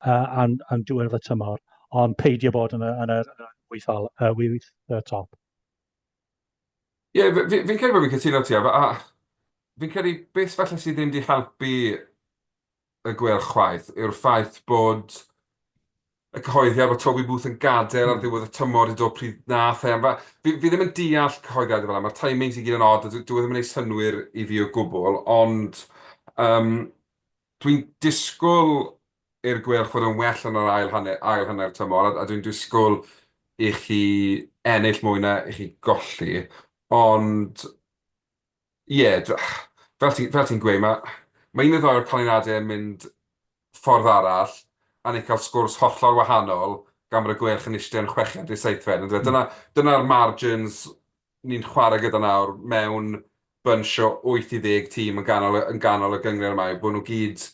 uh, am, am diwedd y tymor, ond peidio bod yn y, yn y, yn y wyth, uh, wyth uh, top. Ie, yeah, fi'n fi, fi credu bod fi'n cytuno ti, a, a fi'n credu beth falle sydd ddim wedi helpu y Gweilch chwaith yw'r ffaith bod y cyhoeddiad bod Toby Booth yn gadael ar ddiwedd y tymor wedi dod pryd nath e. Fi, fi ddim yn deall cyhoeddiadau fel yna, mae'r timings i gyd yn odd, a dyw e ddim yn ei synnwyr i fi o gwbl, ond um, dwi'n disgwyl i'r Gweilch fod yn well yn yr ail hanner, ail hanner tymor, a, a dwi'n disgwyl i chi ennill mwy na i chi golli, ond ie, fel ti'n fel ti'n gweud, mae ma un neu ddau o'r canlyniadau yn mynd ffordd arall, a ni'n cael sgwrs hollol wahanol gan bod y Gweilch yn eistedd yn chweched neu seithfed. Yndyfe? Dyna, dyna'r margins ni'n chwarae gyda nawr mewn bunch o 8 i 10 tîm yn ganol, yn ganol y gynghrair yma, yw bod nhw gyd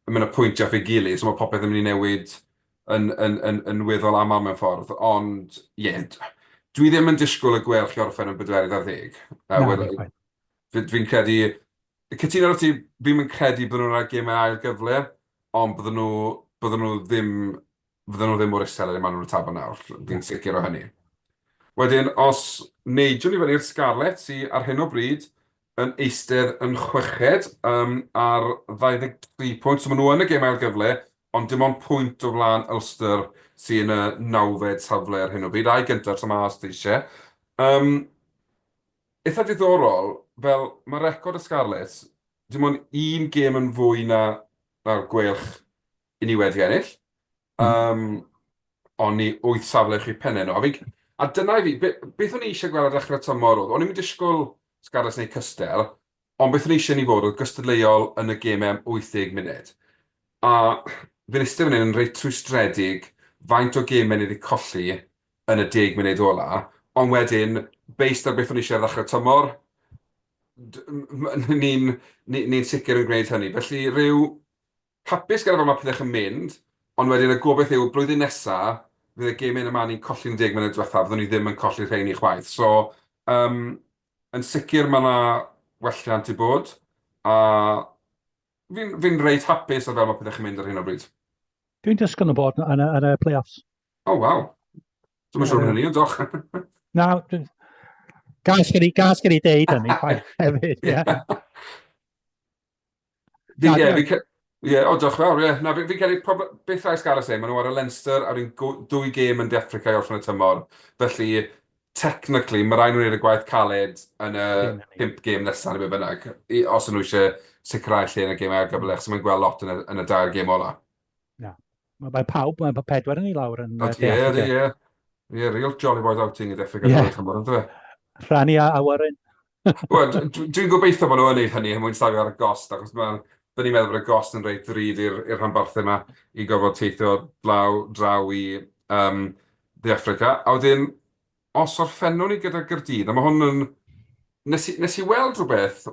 yn mynd â pwyntiau off ei gilydd, so mae popeth yn mynd i newid yn, yn, yn, yn weddol aml mewn ffordd. Ond, ie, yeah, dwi ddim yn disgwyl y Gweilch i orffen yn bedwerydd ar ddeg. Na, uh, Fi'n fi credu, cytuno ar ti, fi'n yn credu bod nhw'n rhaid gemau ail gyfle, ond bydden nhw, bydden nhw ddim, fydden nhw ddim mor isel ar maen nhw'n y tabl nawr, fi'n sicr o hynny. Wedyn, os neidiwn ni fyny i'r Scarlets, sy ar hyn o bryd yn eistedd yn chweched um, ar 23 pwynt, so maen nhw yn y gêm ail gyfle, ond dim ond pwynt o flaen Ulster sy'n y nawfed safle ar hyn o bryd, a'i gyntaf tro 'ma os ti eisiau. Um, eitha diddorol, fel mae record y Scarlets, dim ond un gêm yn fwy na, na'r Gweilch i ni wedi ennill. Um, ond ni wyth safle uwch eu pennau nhw. A, fi, a dyna i fi, be, beth o'n i eisiau gweld ar ddechrau tymor oedd, o'n i'n disgwyl Scarlets neu cystel, ond beth o'n i eisiau ni fod oedd gystadleuol yn y gemau am 80 munud. A fi'n eistedd fan hyn yn reit rhwystredig faint o gemau ni wedi colli yn y 10 munud ola, ond wedyn, based ar beth o'n i eisiau ar ddechrau tymor, ni'n ni, ni sicr yn gwneud hynny. Felly rhyw hapus gyda fel mae pethau yn mynd, Ond wedyn y gobaith yw, blwyddyn nesa, fydd y gemau yma ni'n colli'n 10 munud diwetha, fyddwn ni ddim yn colli rheini chwaith. So, um, yn sicr mae yna welliant i bod, a fi'n fi reit hapus ar fel mae pethau'n mynd ar hyn o bryd. Dwi'n disgwyl nhw bod yn y, yn y play-offs. Oh, waw. Dwi'n siŵr hynny, ond doch. Na, gas gen i, gas gen i deud hynny hefyd, ie. Fi, ie, fi, ie, o, diolch fawr, ie. Na, fi'n credu, beth rhaid gael y maen nhw ar y Leinster ar un dwy gêm yn De Affrica i orffen y tymor. Felly, technically, mae rhaid nhw'n gwneud y gwaith caled yn y pump gêm nesaf neu be bynnag, os ydyn nhw eisiau sicrhau lle yn y gêm ail gyfle, achos mae'n gweld lot yn y, yn y dair gêm ola. Na. Mae pawb, mae pedwar yn ei lawr yn De Affrica. Ie, ie. Ie, real jolly boys outing i De Affrica yeah. tymor, ynddo fe? Rhannu a awyren. Wel, dwi'n gobeithio bod nhw yn gwneud hynny er mwyn safio ar y gost, achos mae, dyn ni'n meddwl bod y gost yn reit ddrud i'r rhanbarthau yma i gorfod teithio draw, draw i um, De Affrica. A wedyn, os orffennwn ni gyda Gaerdydd, a mae hwn yn... Nes i, nes i weld rhywbeth,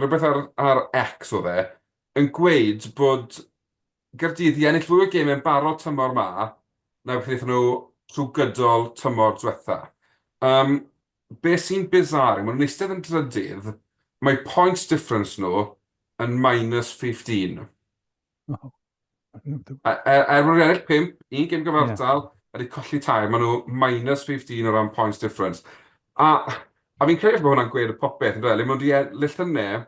rhywbeth ar, ar X oedd e, yn gweud bod Gaerdydd i ennill fwy o gemau'n barod tymor 'ma na beth wnaethon nhw trwy gydol tymor diwetha. Um, be sy'n bizarre yw, maen nhw'n eistedd yn drydydd, mae points difference nhw yn minus 15. Oh. Er, er, er maen nhw'n ennill 5, un gêm gyfartal, yeah. a wedi colli tair, maen nhw minus 15 o ran points difference. A, a fi'n credu bod hwnna'n gweud y popeth, yn dweud, le maen nhw wedi, le llynedd,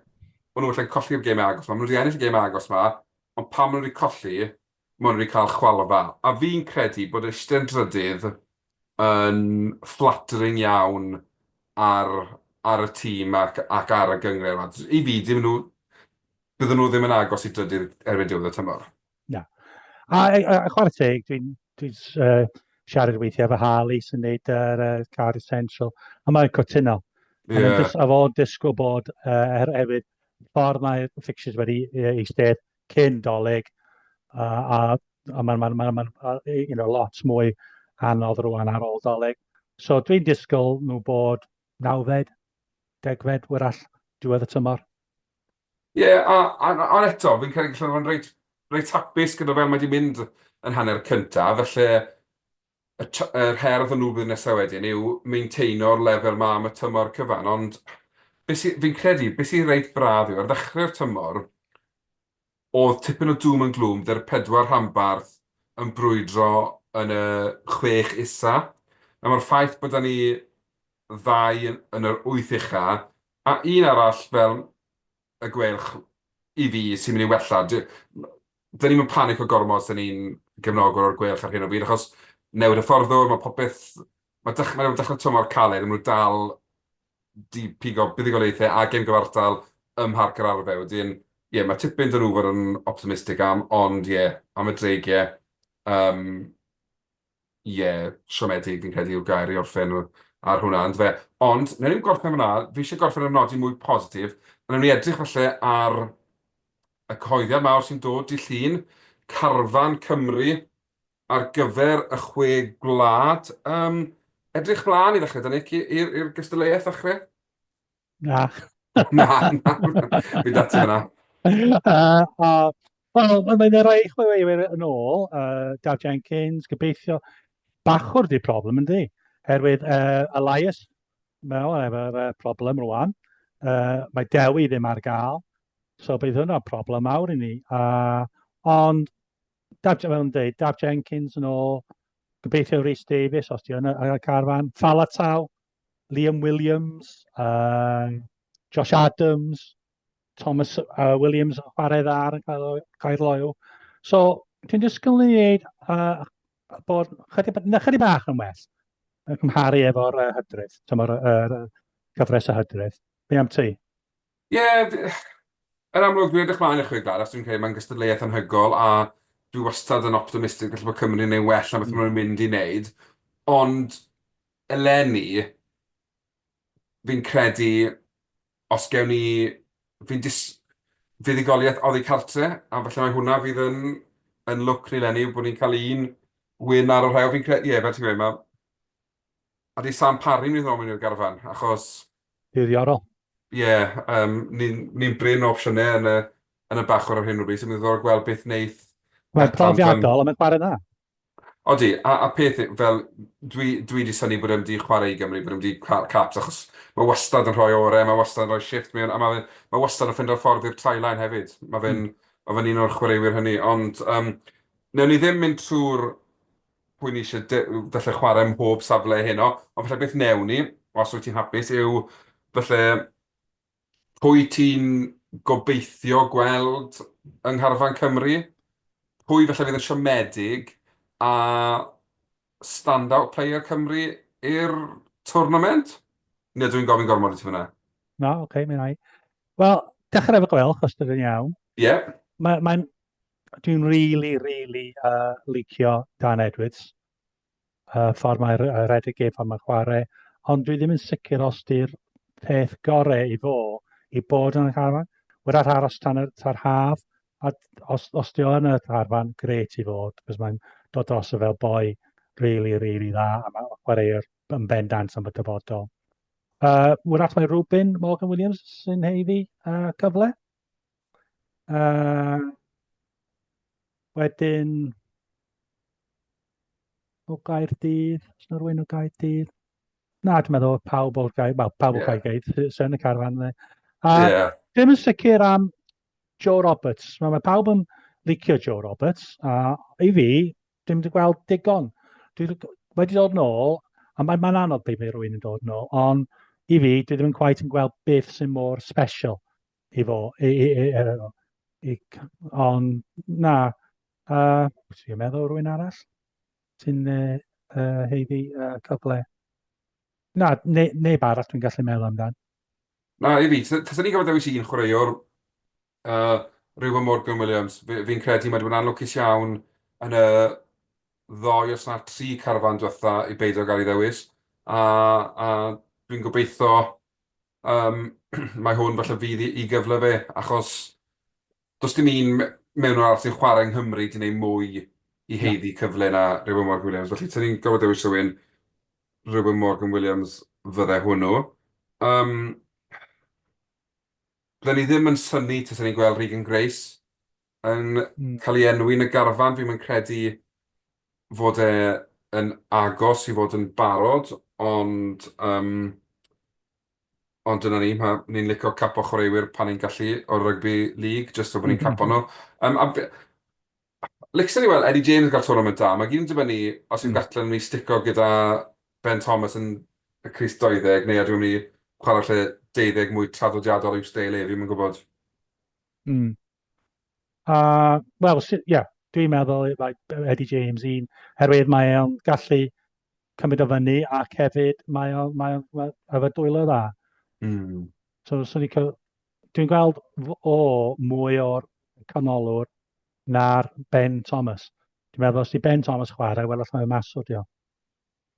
maen nhw allan colli'r gêm agos ma, maen nhw wedi ennill y gêm agos ma, ond pan maen nhw wedi colli, maen nhw wedi cael chwalfa. A fi'n credu bod eistedd yn drydydd yn flattering iawn ar, ar y tîm ac, ac ar y gynghrair 'ma. I fi, dim nhw, bydden nhw ddim yn agos i drydydd erbyn diwedd y tymor. Na. A, a, a chwarae teg, dwi'n dwi, uh, siarad weithiau efo Harley sy'n neud yr uh, Cardiff Central, a mae'n cytuno. Yeah. A fo'n disgwyl bod uh, er, hefyd ffordd mae fixtures wedi eistedd cyn Dolig, a, a, a mae'n ma, ma, ma, ma, you know, lot mwy anodd rwan ar ôl Dolig. So dwi'n disgwyl nhw bod nawfed, degfed, wrach, diwedd y tymor. Ie, yeah, a, a, a eto, fi'n credu gallen nhw'n reit, reit hapus gyda fel mae wedi mynd yn hanner cyntaf, felly y yr her iddyn nhw blwyddyn nesaf wedyn yw maintaino'r lefel 'ma am y tymor cyfan, ond be sy... fi'n credu, be sy'n reit braf yw ar ddechrau'r tymor, oedd tipyn o doom and gloom 'da'r pedwar rhanbarth yn brwydro yn y chwech isa. A mae'r ffaith bod 'da ni ddau yn yr wyth ucha, a un arall fel y Gweilch i fi sy'n mynd i wella. Dyn ni'm yn panico gormod os 'da ni'n gefnogwr o'r Gweilch ar hyn o bryd, achos newid hyfforddwr, mae popeth... Mae dech- mae dechrau tymor caled, maen nhw dal 'di pigo buddugoliaethau a gêm gyfartal ym Mharc yr Arfau. Wedyn, ie, mae tipyn 'da nhw fod yn optimistig am, ond ie, am y Dreigiau, yym, Ie, siomedig fi'n credu yw'r gair i orffen ar hwnna, yndyfe? Ond, wnawn ni'm gorffen fan'na, fi isie gorffen ar nodyn mwy positif, a wnawn ni edrych falle ar y cyhoeddiad mawr sy'n dod dydd Llun, carfan Cymru ar gyfer y chwe gwlad. Yym, edrych mlaen i ddechrau 'da Nick, i'r gystadleuaeth ddechrau? Na. Na, na, fi 'da ti fan'na. Uh, Wel, mae'n rhai chwaraewyr yn ôl, uh, Daf Jenkins, gobeithio. Bachwr di problem, yndi? Herwydd uh, Elias, mae o efo'r uh, problem rwan. Uh, mae Dewi ddim ar gael, so bydd hwnna'n problem mawr i ni. Uh, ond, Daf, fel yn dweud, Daf Jenkins yn ôl, gobeithio Rhys Davies, os di yn y carfan, Falatau, Liam Williams, uh, Josh Adams, Thomas uh, Williams yn chwarae dda ar y Caer Loyw. So, dwi'n disgwyl ni wneud uh, bod chydig, chydig bach yn well yn cymharu efo'r uh, hydref, tymor yr uh, cyfres y hydref. Be am ti? Ie, yeah, yn amlwg dwi'n edrych mlaen i'r chwe gwlad, achos dwi'n credu mae'n gystadleuaeth anhygoel a dwi wastad yn optimistig gallu bod Cymru'n neud well na beth maen nhw'n mynd i wneud. Ond eleni, fi'n credu os gewn ni... fi'n dis- fuddugoliaeth oddi cartre, a falle mai hwnna fydd yn yn lwc ni 'leni, yw bod ni'n cael un win ar y rhewl. Fi'n credu, ie, fel ti'n gweud, ma'... Ydy Sam Parry yn mynd i ddod mewn i'r garfan, achos... Diddorol. Ie, yym, ni'n ni'n brin o opsiynau yn y yn y bachwr ar hyn o bryd, so mae'n ddiddorol gweld beth wneith Mae'n profiadol, a mae'n chwarae dda. Odi, a peth yw, fel, dwi dwi 'di synnu bod e'm 'di chwarae i Gymru, bod e'm 'di cael caps, achos mae wastad yn rhoi orau, mae wastad yn rhoi shifft mewn, a mae fe mae wastad yn ffindo'r ffordd i'r try line hefyd. Mae fe'n mae fe'n un o'r chwaraewyr hynny, ond yym wnawn ni ddim mynd trwy'r pwy ni eisiau de- falle chwarae ym mhob safle heno, ond falle beth wnewn ni, os wyt ti'n hapus, yw falle Pwy ti'n gobeithio gweld yng ngharfan Cymru? Pwy falle fydd yn siomedig a stand-out player Cymru i'r tournament? Neu ydw i'n gofyn gormod i ti fan'na? Na, oce, okay, mi wna i. Wel, dechrau efo Gweilch, os dydyn iawn. Ie. Yeah. Mae'n, mae, dwi'n really, really licio Dan Edwards. uh, ffordd mae'r rhedeg gêm, ffordd mae'n chwarae, ond dwi ddim yn sicr os di'r peth gorau i fo i bod yn y carfan. Wrach aros tan y tar haf, a os, os di o yn y carfan, gret i fod, cos mae'n dod dros y fel boi really, really dda, a mae'n chwaraewr yn bendant am y dyfodol. Wrach mae Rubin Morgan Williams sy'n heiddi cyfle. Wedyn, o Gaerdydd, os yna rhywun o Gaerdydd? Na, dwi'n meddwl pawb o'r Gaerdydd, wel, pawb o Gaerdydd sy'n y carfan. A yeah. Ddim yn sicr am Joe Roberts. Mae, mae pawb yn licio Joe Roberts, a i fi, dwi'n wedi gweld digon. Dwi wedi dod nôl, a mae'n mae anodd pryd mae rhywun yn dod nôl, ond i fi, dwi ddim yn quite yn gweld beth sy'n mor special i fo. I, i, i, i, i, ond na, dwi'n meddwl rhywun arall sy'n haeddu cyfle. Na, ne, neb arall dwi'n gallu meddwl amdan. Na, i fi, taswn i'n gorfod dewis un chwaraewr, Reuben Morgan Williams, fi'n fi credu mae wedi bod yn anlwcus iawn yn y ddoi os na tri carfan diwetha i beidio gael ei ddewis, a, a dwi'n gobeithio mae hwn falle fydd i gyfle fe, achos does dim un mewnwr arall sy'n chwarae yng Nghymru 'di wneud mwy i haeddu cyfle na Reuben Morgan Williams. Felly, 'sen i'n gorfod dewis rhywun, Reuben Morgan Williams fydde hwnnw. Um, bydden ni ddim yn synnu tasen ni'n gweld Regan Grace yn cael ei enwi yn y garfan. Fi'm yn credu fod e yn agos i fod yn barod, ond um, ond dyna ni, ma' ni'n licio capo chwaraewyr pan ni'n gallu o'r rugby league, jyst so bod ni'n capo nhw. Um, a fe... Licsen i weld Eddie James yn cael tournament da, mae gyd yn dibynnu os yw Gatland yn mynd i stico gyda Ben Thomas yn y crys 20, neu ydw i'n mynd i chwarae lle deuddeg mwy traddodiadol i'w steil e, fi'm yn gwybod. Wel, ie, yeah, dwi'n meddwl like, Eddie James un, herwydd mae o'n gallu cymryd o fyny ac hefyd mae o'n mae o, mae efo dwylo dda. So, so ni cael, dwi'n gweld o mwy o'r canolwr na'r Ben Thomas. Dwi'n meddwl os di Ben Thomas chwarae, wel allan o'r mas o dio.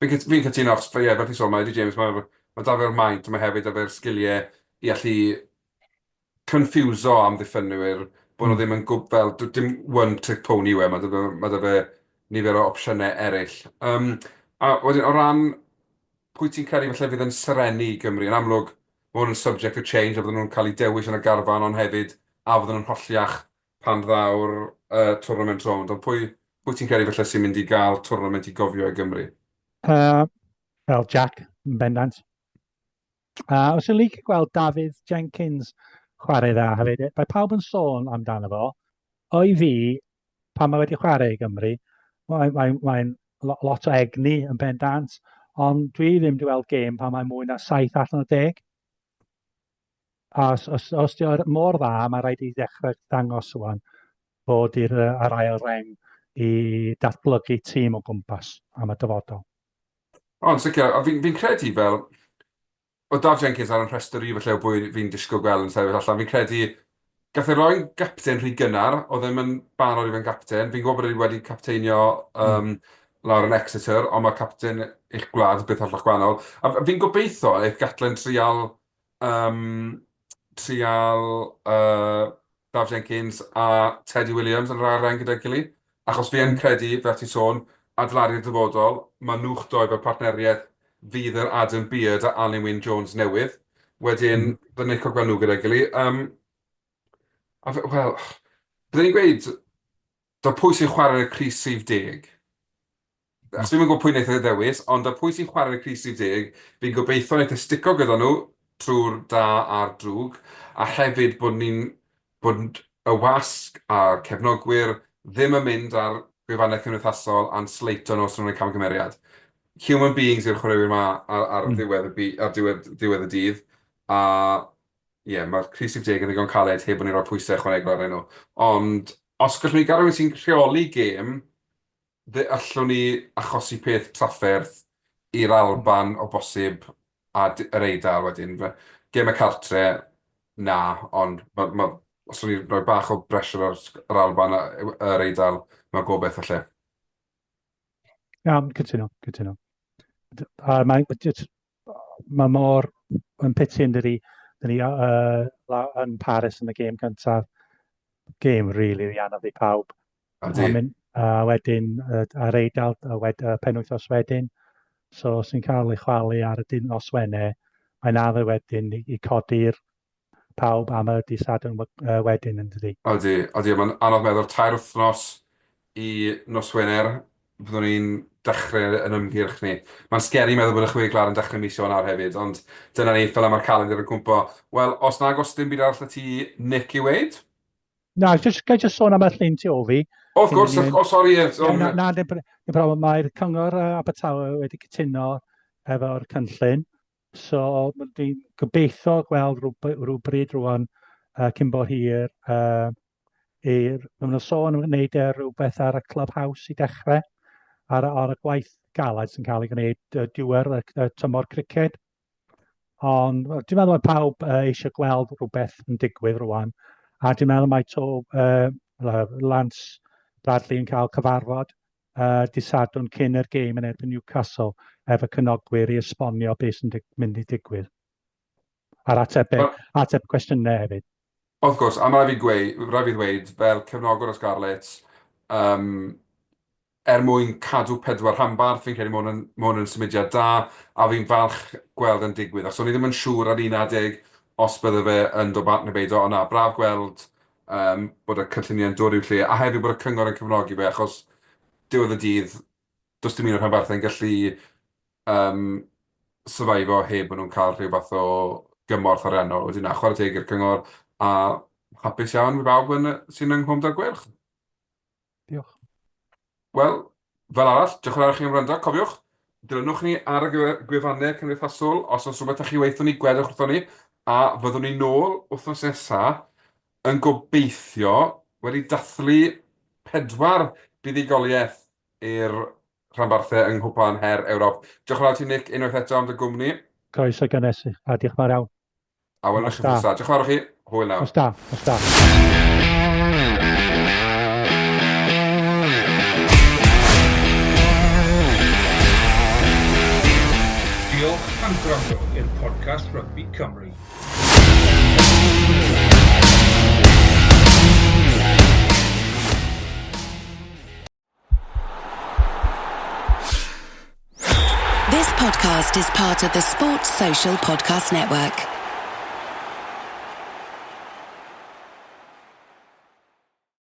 Fi'n fi cytuno, achos ie, fel ti'n sôn, mae Eddie James, mae, mae 'da fe'r maint, mae hefyd 'da fe'r sgiliau i allu confuso amddiffynwyr, bod nhw ddim yn gwb- fel, dim one trick pony yw e, mae 'da fe, ma' 'da fe nifer o opsiynau eraill. Um, a wedyn, o ran pwy ti'n credu falle fydd yn serennu i Gymru, yn amlwg, mae hwn yn subject to change, a fydden nhw'n cael eu dewis yn y garfan, ond hefyd, a fydden nhw'n holliach pan ddaw'r uh, tournament rownd. Ond pwy, pwy ti'n credu falle sy'n mynd i gael tournament i gofio i Gymru? Wel, Jack, yn bendant. A os yw'n licio gweld Dafydd Jenkins chwarae dda hefyd, mae pawb yn sôn amdano fo. O'i fi, pan mae wedi chwarae i Gymru, mae'n mae, mae lot o egni yn bendant, ond dwi ddim wedi weld gêm pan mae mwy na 7 allan o 10. A os, os, os di o'r mor dda, mae rhaid i ddechrau dangos rwan fod i'r yr ail reng i datblygu tîm o gwmpas am y dyfodol. O, yn sicr, a fi'n fi credu fel, o Daf Jenkins ar yn rhestr i falle o bwy fi'n disgwyl gweld yn sefyll allan, fi'n credu gath ei roi'n gapten rhy gynnar, oedd ddim yn barod i fod yn gapten, fi'n gwybod bod e wedi capteinio lawr yn Exeter, ond mae capten eich gwlad beth hollol gwahanol. A fi'n gobeithio eith Gatland trial um, trial Daf Jenkins a Teddy Williams yn yr ail reng gyda'i gilydd. Achos fi yn credu, fel ti'n sôn, adeiladu'r dyfodol, mae nhw'ch doi fel partneriaeth fydd yr Adam Beard a Alun Wyn Jones newydd. Wedyn, mm. byddwn ni'n gweld nhw gyda'i gilydd. Um, a wel, byddwn ni'n gweud, Da pwy sy'n chwarae'r crys rhif 10? Achos fi'm yn gwybod pwy wnaeth e ddewis, ond da pwy sy'n chwarae'r crys rhif 10, fi'n gobeithio wnaeth e stico gyda nhw trwy'r da a'r drwg, a hefyd bod ni'n bod y wasg a'r cefnogwyr ddim yn mynd ar gwefannau cymdeithasol a'n sleito nhw os nhw'n gwneud camgymeriad. Human beings yw'r chwaraewyr 'ma ar ar ddiwedd y by- ar diwedd diwedd y dydd, a ie, mae'r crys rhif deg yn ddigon caled heb bod ni'n rhoi pwysau ychwanegol arnyn nhw. Ond os gallwn ni gael rhywun sy'n rheoli gêm, fe allwn ni achosi peth trafferth i'r Alban o bosib a yr Eidal wedyn. Gêm y cartre, na, ond ma' ma' os o'n ni'n rhoi bach o pressure ar yr Alban a yr Eidal, mae gobeith falle. Iawn, cytuno, cytuno. A mae'n mae mor yn piti yn dydi, dyn ni yn Paris yn y gêm cyntaf, gêm rili really anodd i pawb. Ydy. A, mynd, a wedyn ar Eidal, a wed, penwythnos wedyn, so os ni'n cael ei chwalu ar y dyn nos Wener, mae'n addo wedyn i, i codi'r pawb am y dydd Sadwrn wedyn yn dydi? Odi, odi, mae'n anodd meddwl, tair wythnos i nos Wener, byddwn ni'n dechrau yn ymgyrch ni. Mae'n scary meddwl bod y Chwe Gwlad yn dechrau mis Ionawr hefyd, ond dyna ni, fel 'na mae'r calendr yn cwmpo. Wel, os nag oes dim byd arall 'da ti, Nick, i weud? Na, just, ga i just sôn am y llun tu ôl fi? Of course, oh sorry, ie. Na, na, dim problem. Mae'r cyngor Abertawe wedi cytuno efo'r cynllun. So, dwi'n gobeithio gweld rhywbryd rwan cyn bo hir i'r... Maen nhw'n sôn am wneud e rhywbeth ar y clubhouse i dechrau, ar, ar y gwaith galed sy'n cael ei gwneud diwedd y, y tymor criced. Ond dwi'n meddwl mae pawb eisiau gweld rhywbeth yn digwydd rwan. A dwi'n meddwl mae to, Lance Bradley yn cael cyfarfod dydd Sadwrn cyn yr gêm yn erbyn Newcastle efo cynogwyr i esbonio beth sy'n mynd i digwydd. A'r ateb, well, ateb cwestiynau hefyd. Of course, a mae rhaid fi gweud, rhaid fi ddweud, fel cefnogwr o Scarlets, um, er mwyn cadw pedwar rhanbarth, fi'n credu mae hwn yn, ma hwn yn symudiad da, a fi'n falch gweld yn digwydd. Achos o'n i ddim yn siŵr ar un adeg os bydde fe yn dod bant neu beidio, ond na, braf gweld yym bod y cynlluniau'n dod i'w lle, a hefyd bod y cyngor yn cefnogi fe, achos diwedd y dydd, does dim un o'r rhanbarthau'n gallu yym syfaifo heb bod nhw'n cael rhyw fath o gymorth ariannol. Wedyn na, chwarae teg i'r cyngor, a hapus iawn i bawb yn, sy'n yng Nghwm Taf Gweilch. Diolch. Wel, fel arall, diolch yn fawr i chi am wrando. Cofiwch, dilynwch ni ar y gwefannau cymdeithasol. Os oes rhywbeth â chi weithio ni, gwedwch wrthon ni. A fyddwn ni nôl wythnos nesa yn gobeithio wedi dathlu pedwar buddugoliaeth i'r rhanbarthau yng Nghwpan Her Ewrop. Diolch yn fawr ti, Nick, unwaith eto am dy gwmni. Croeso gynnes, a diolch yn fawr iawn. A welwn ni chi wrth nesa. Diolch yn fawr i chi. Hwyl nawr. Nos da, nos da. Diolch am gwrando i'r podcast Rygbi Cymru. This podcast is part of the Sports Social Podcast Network.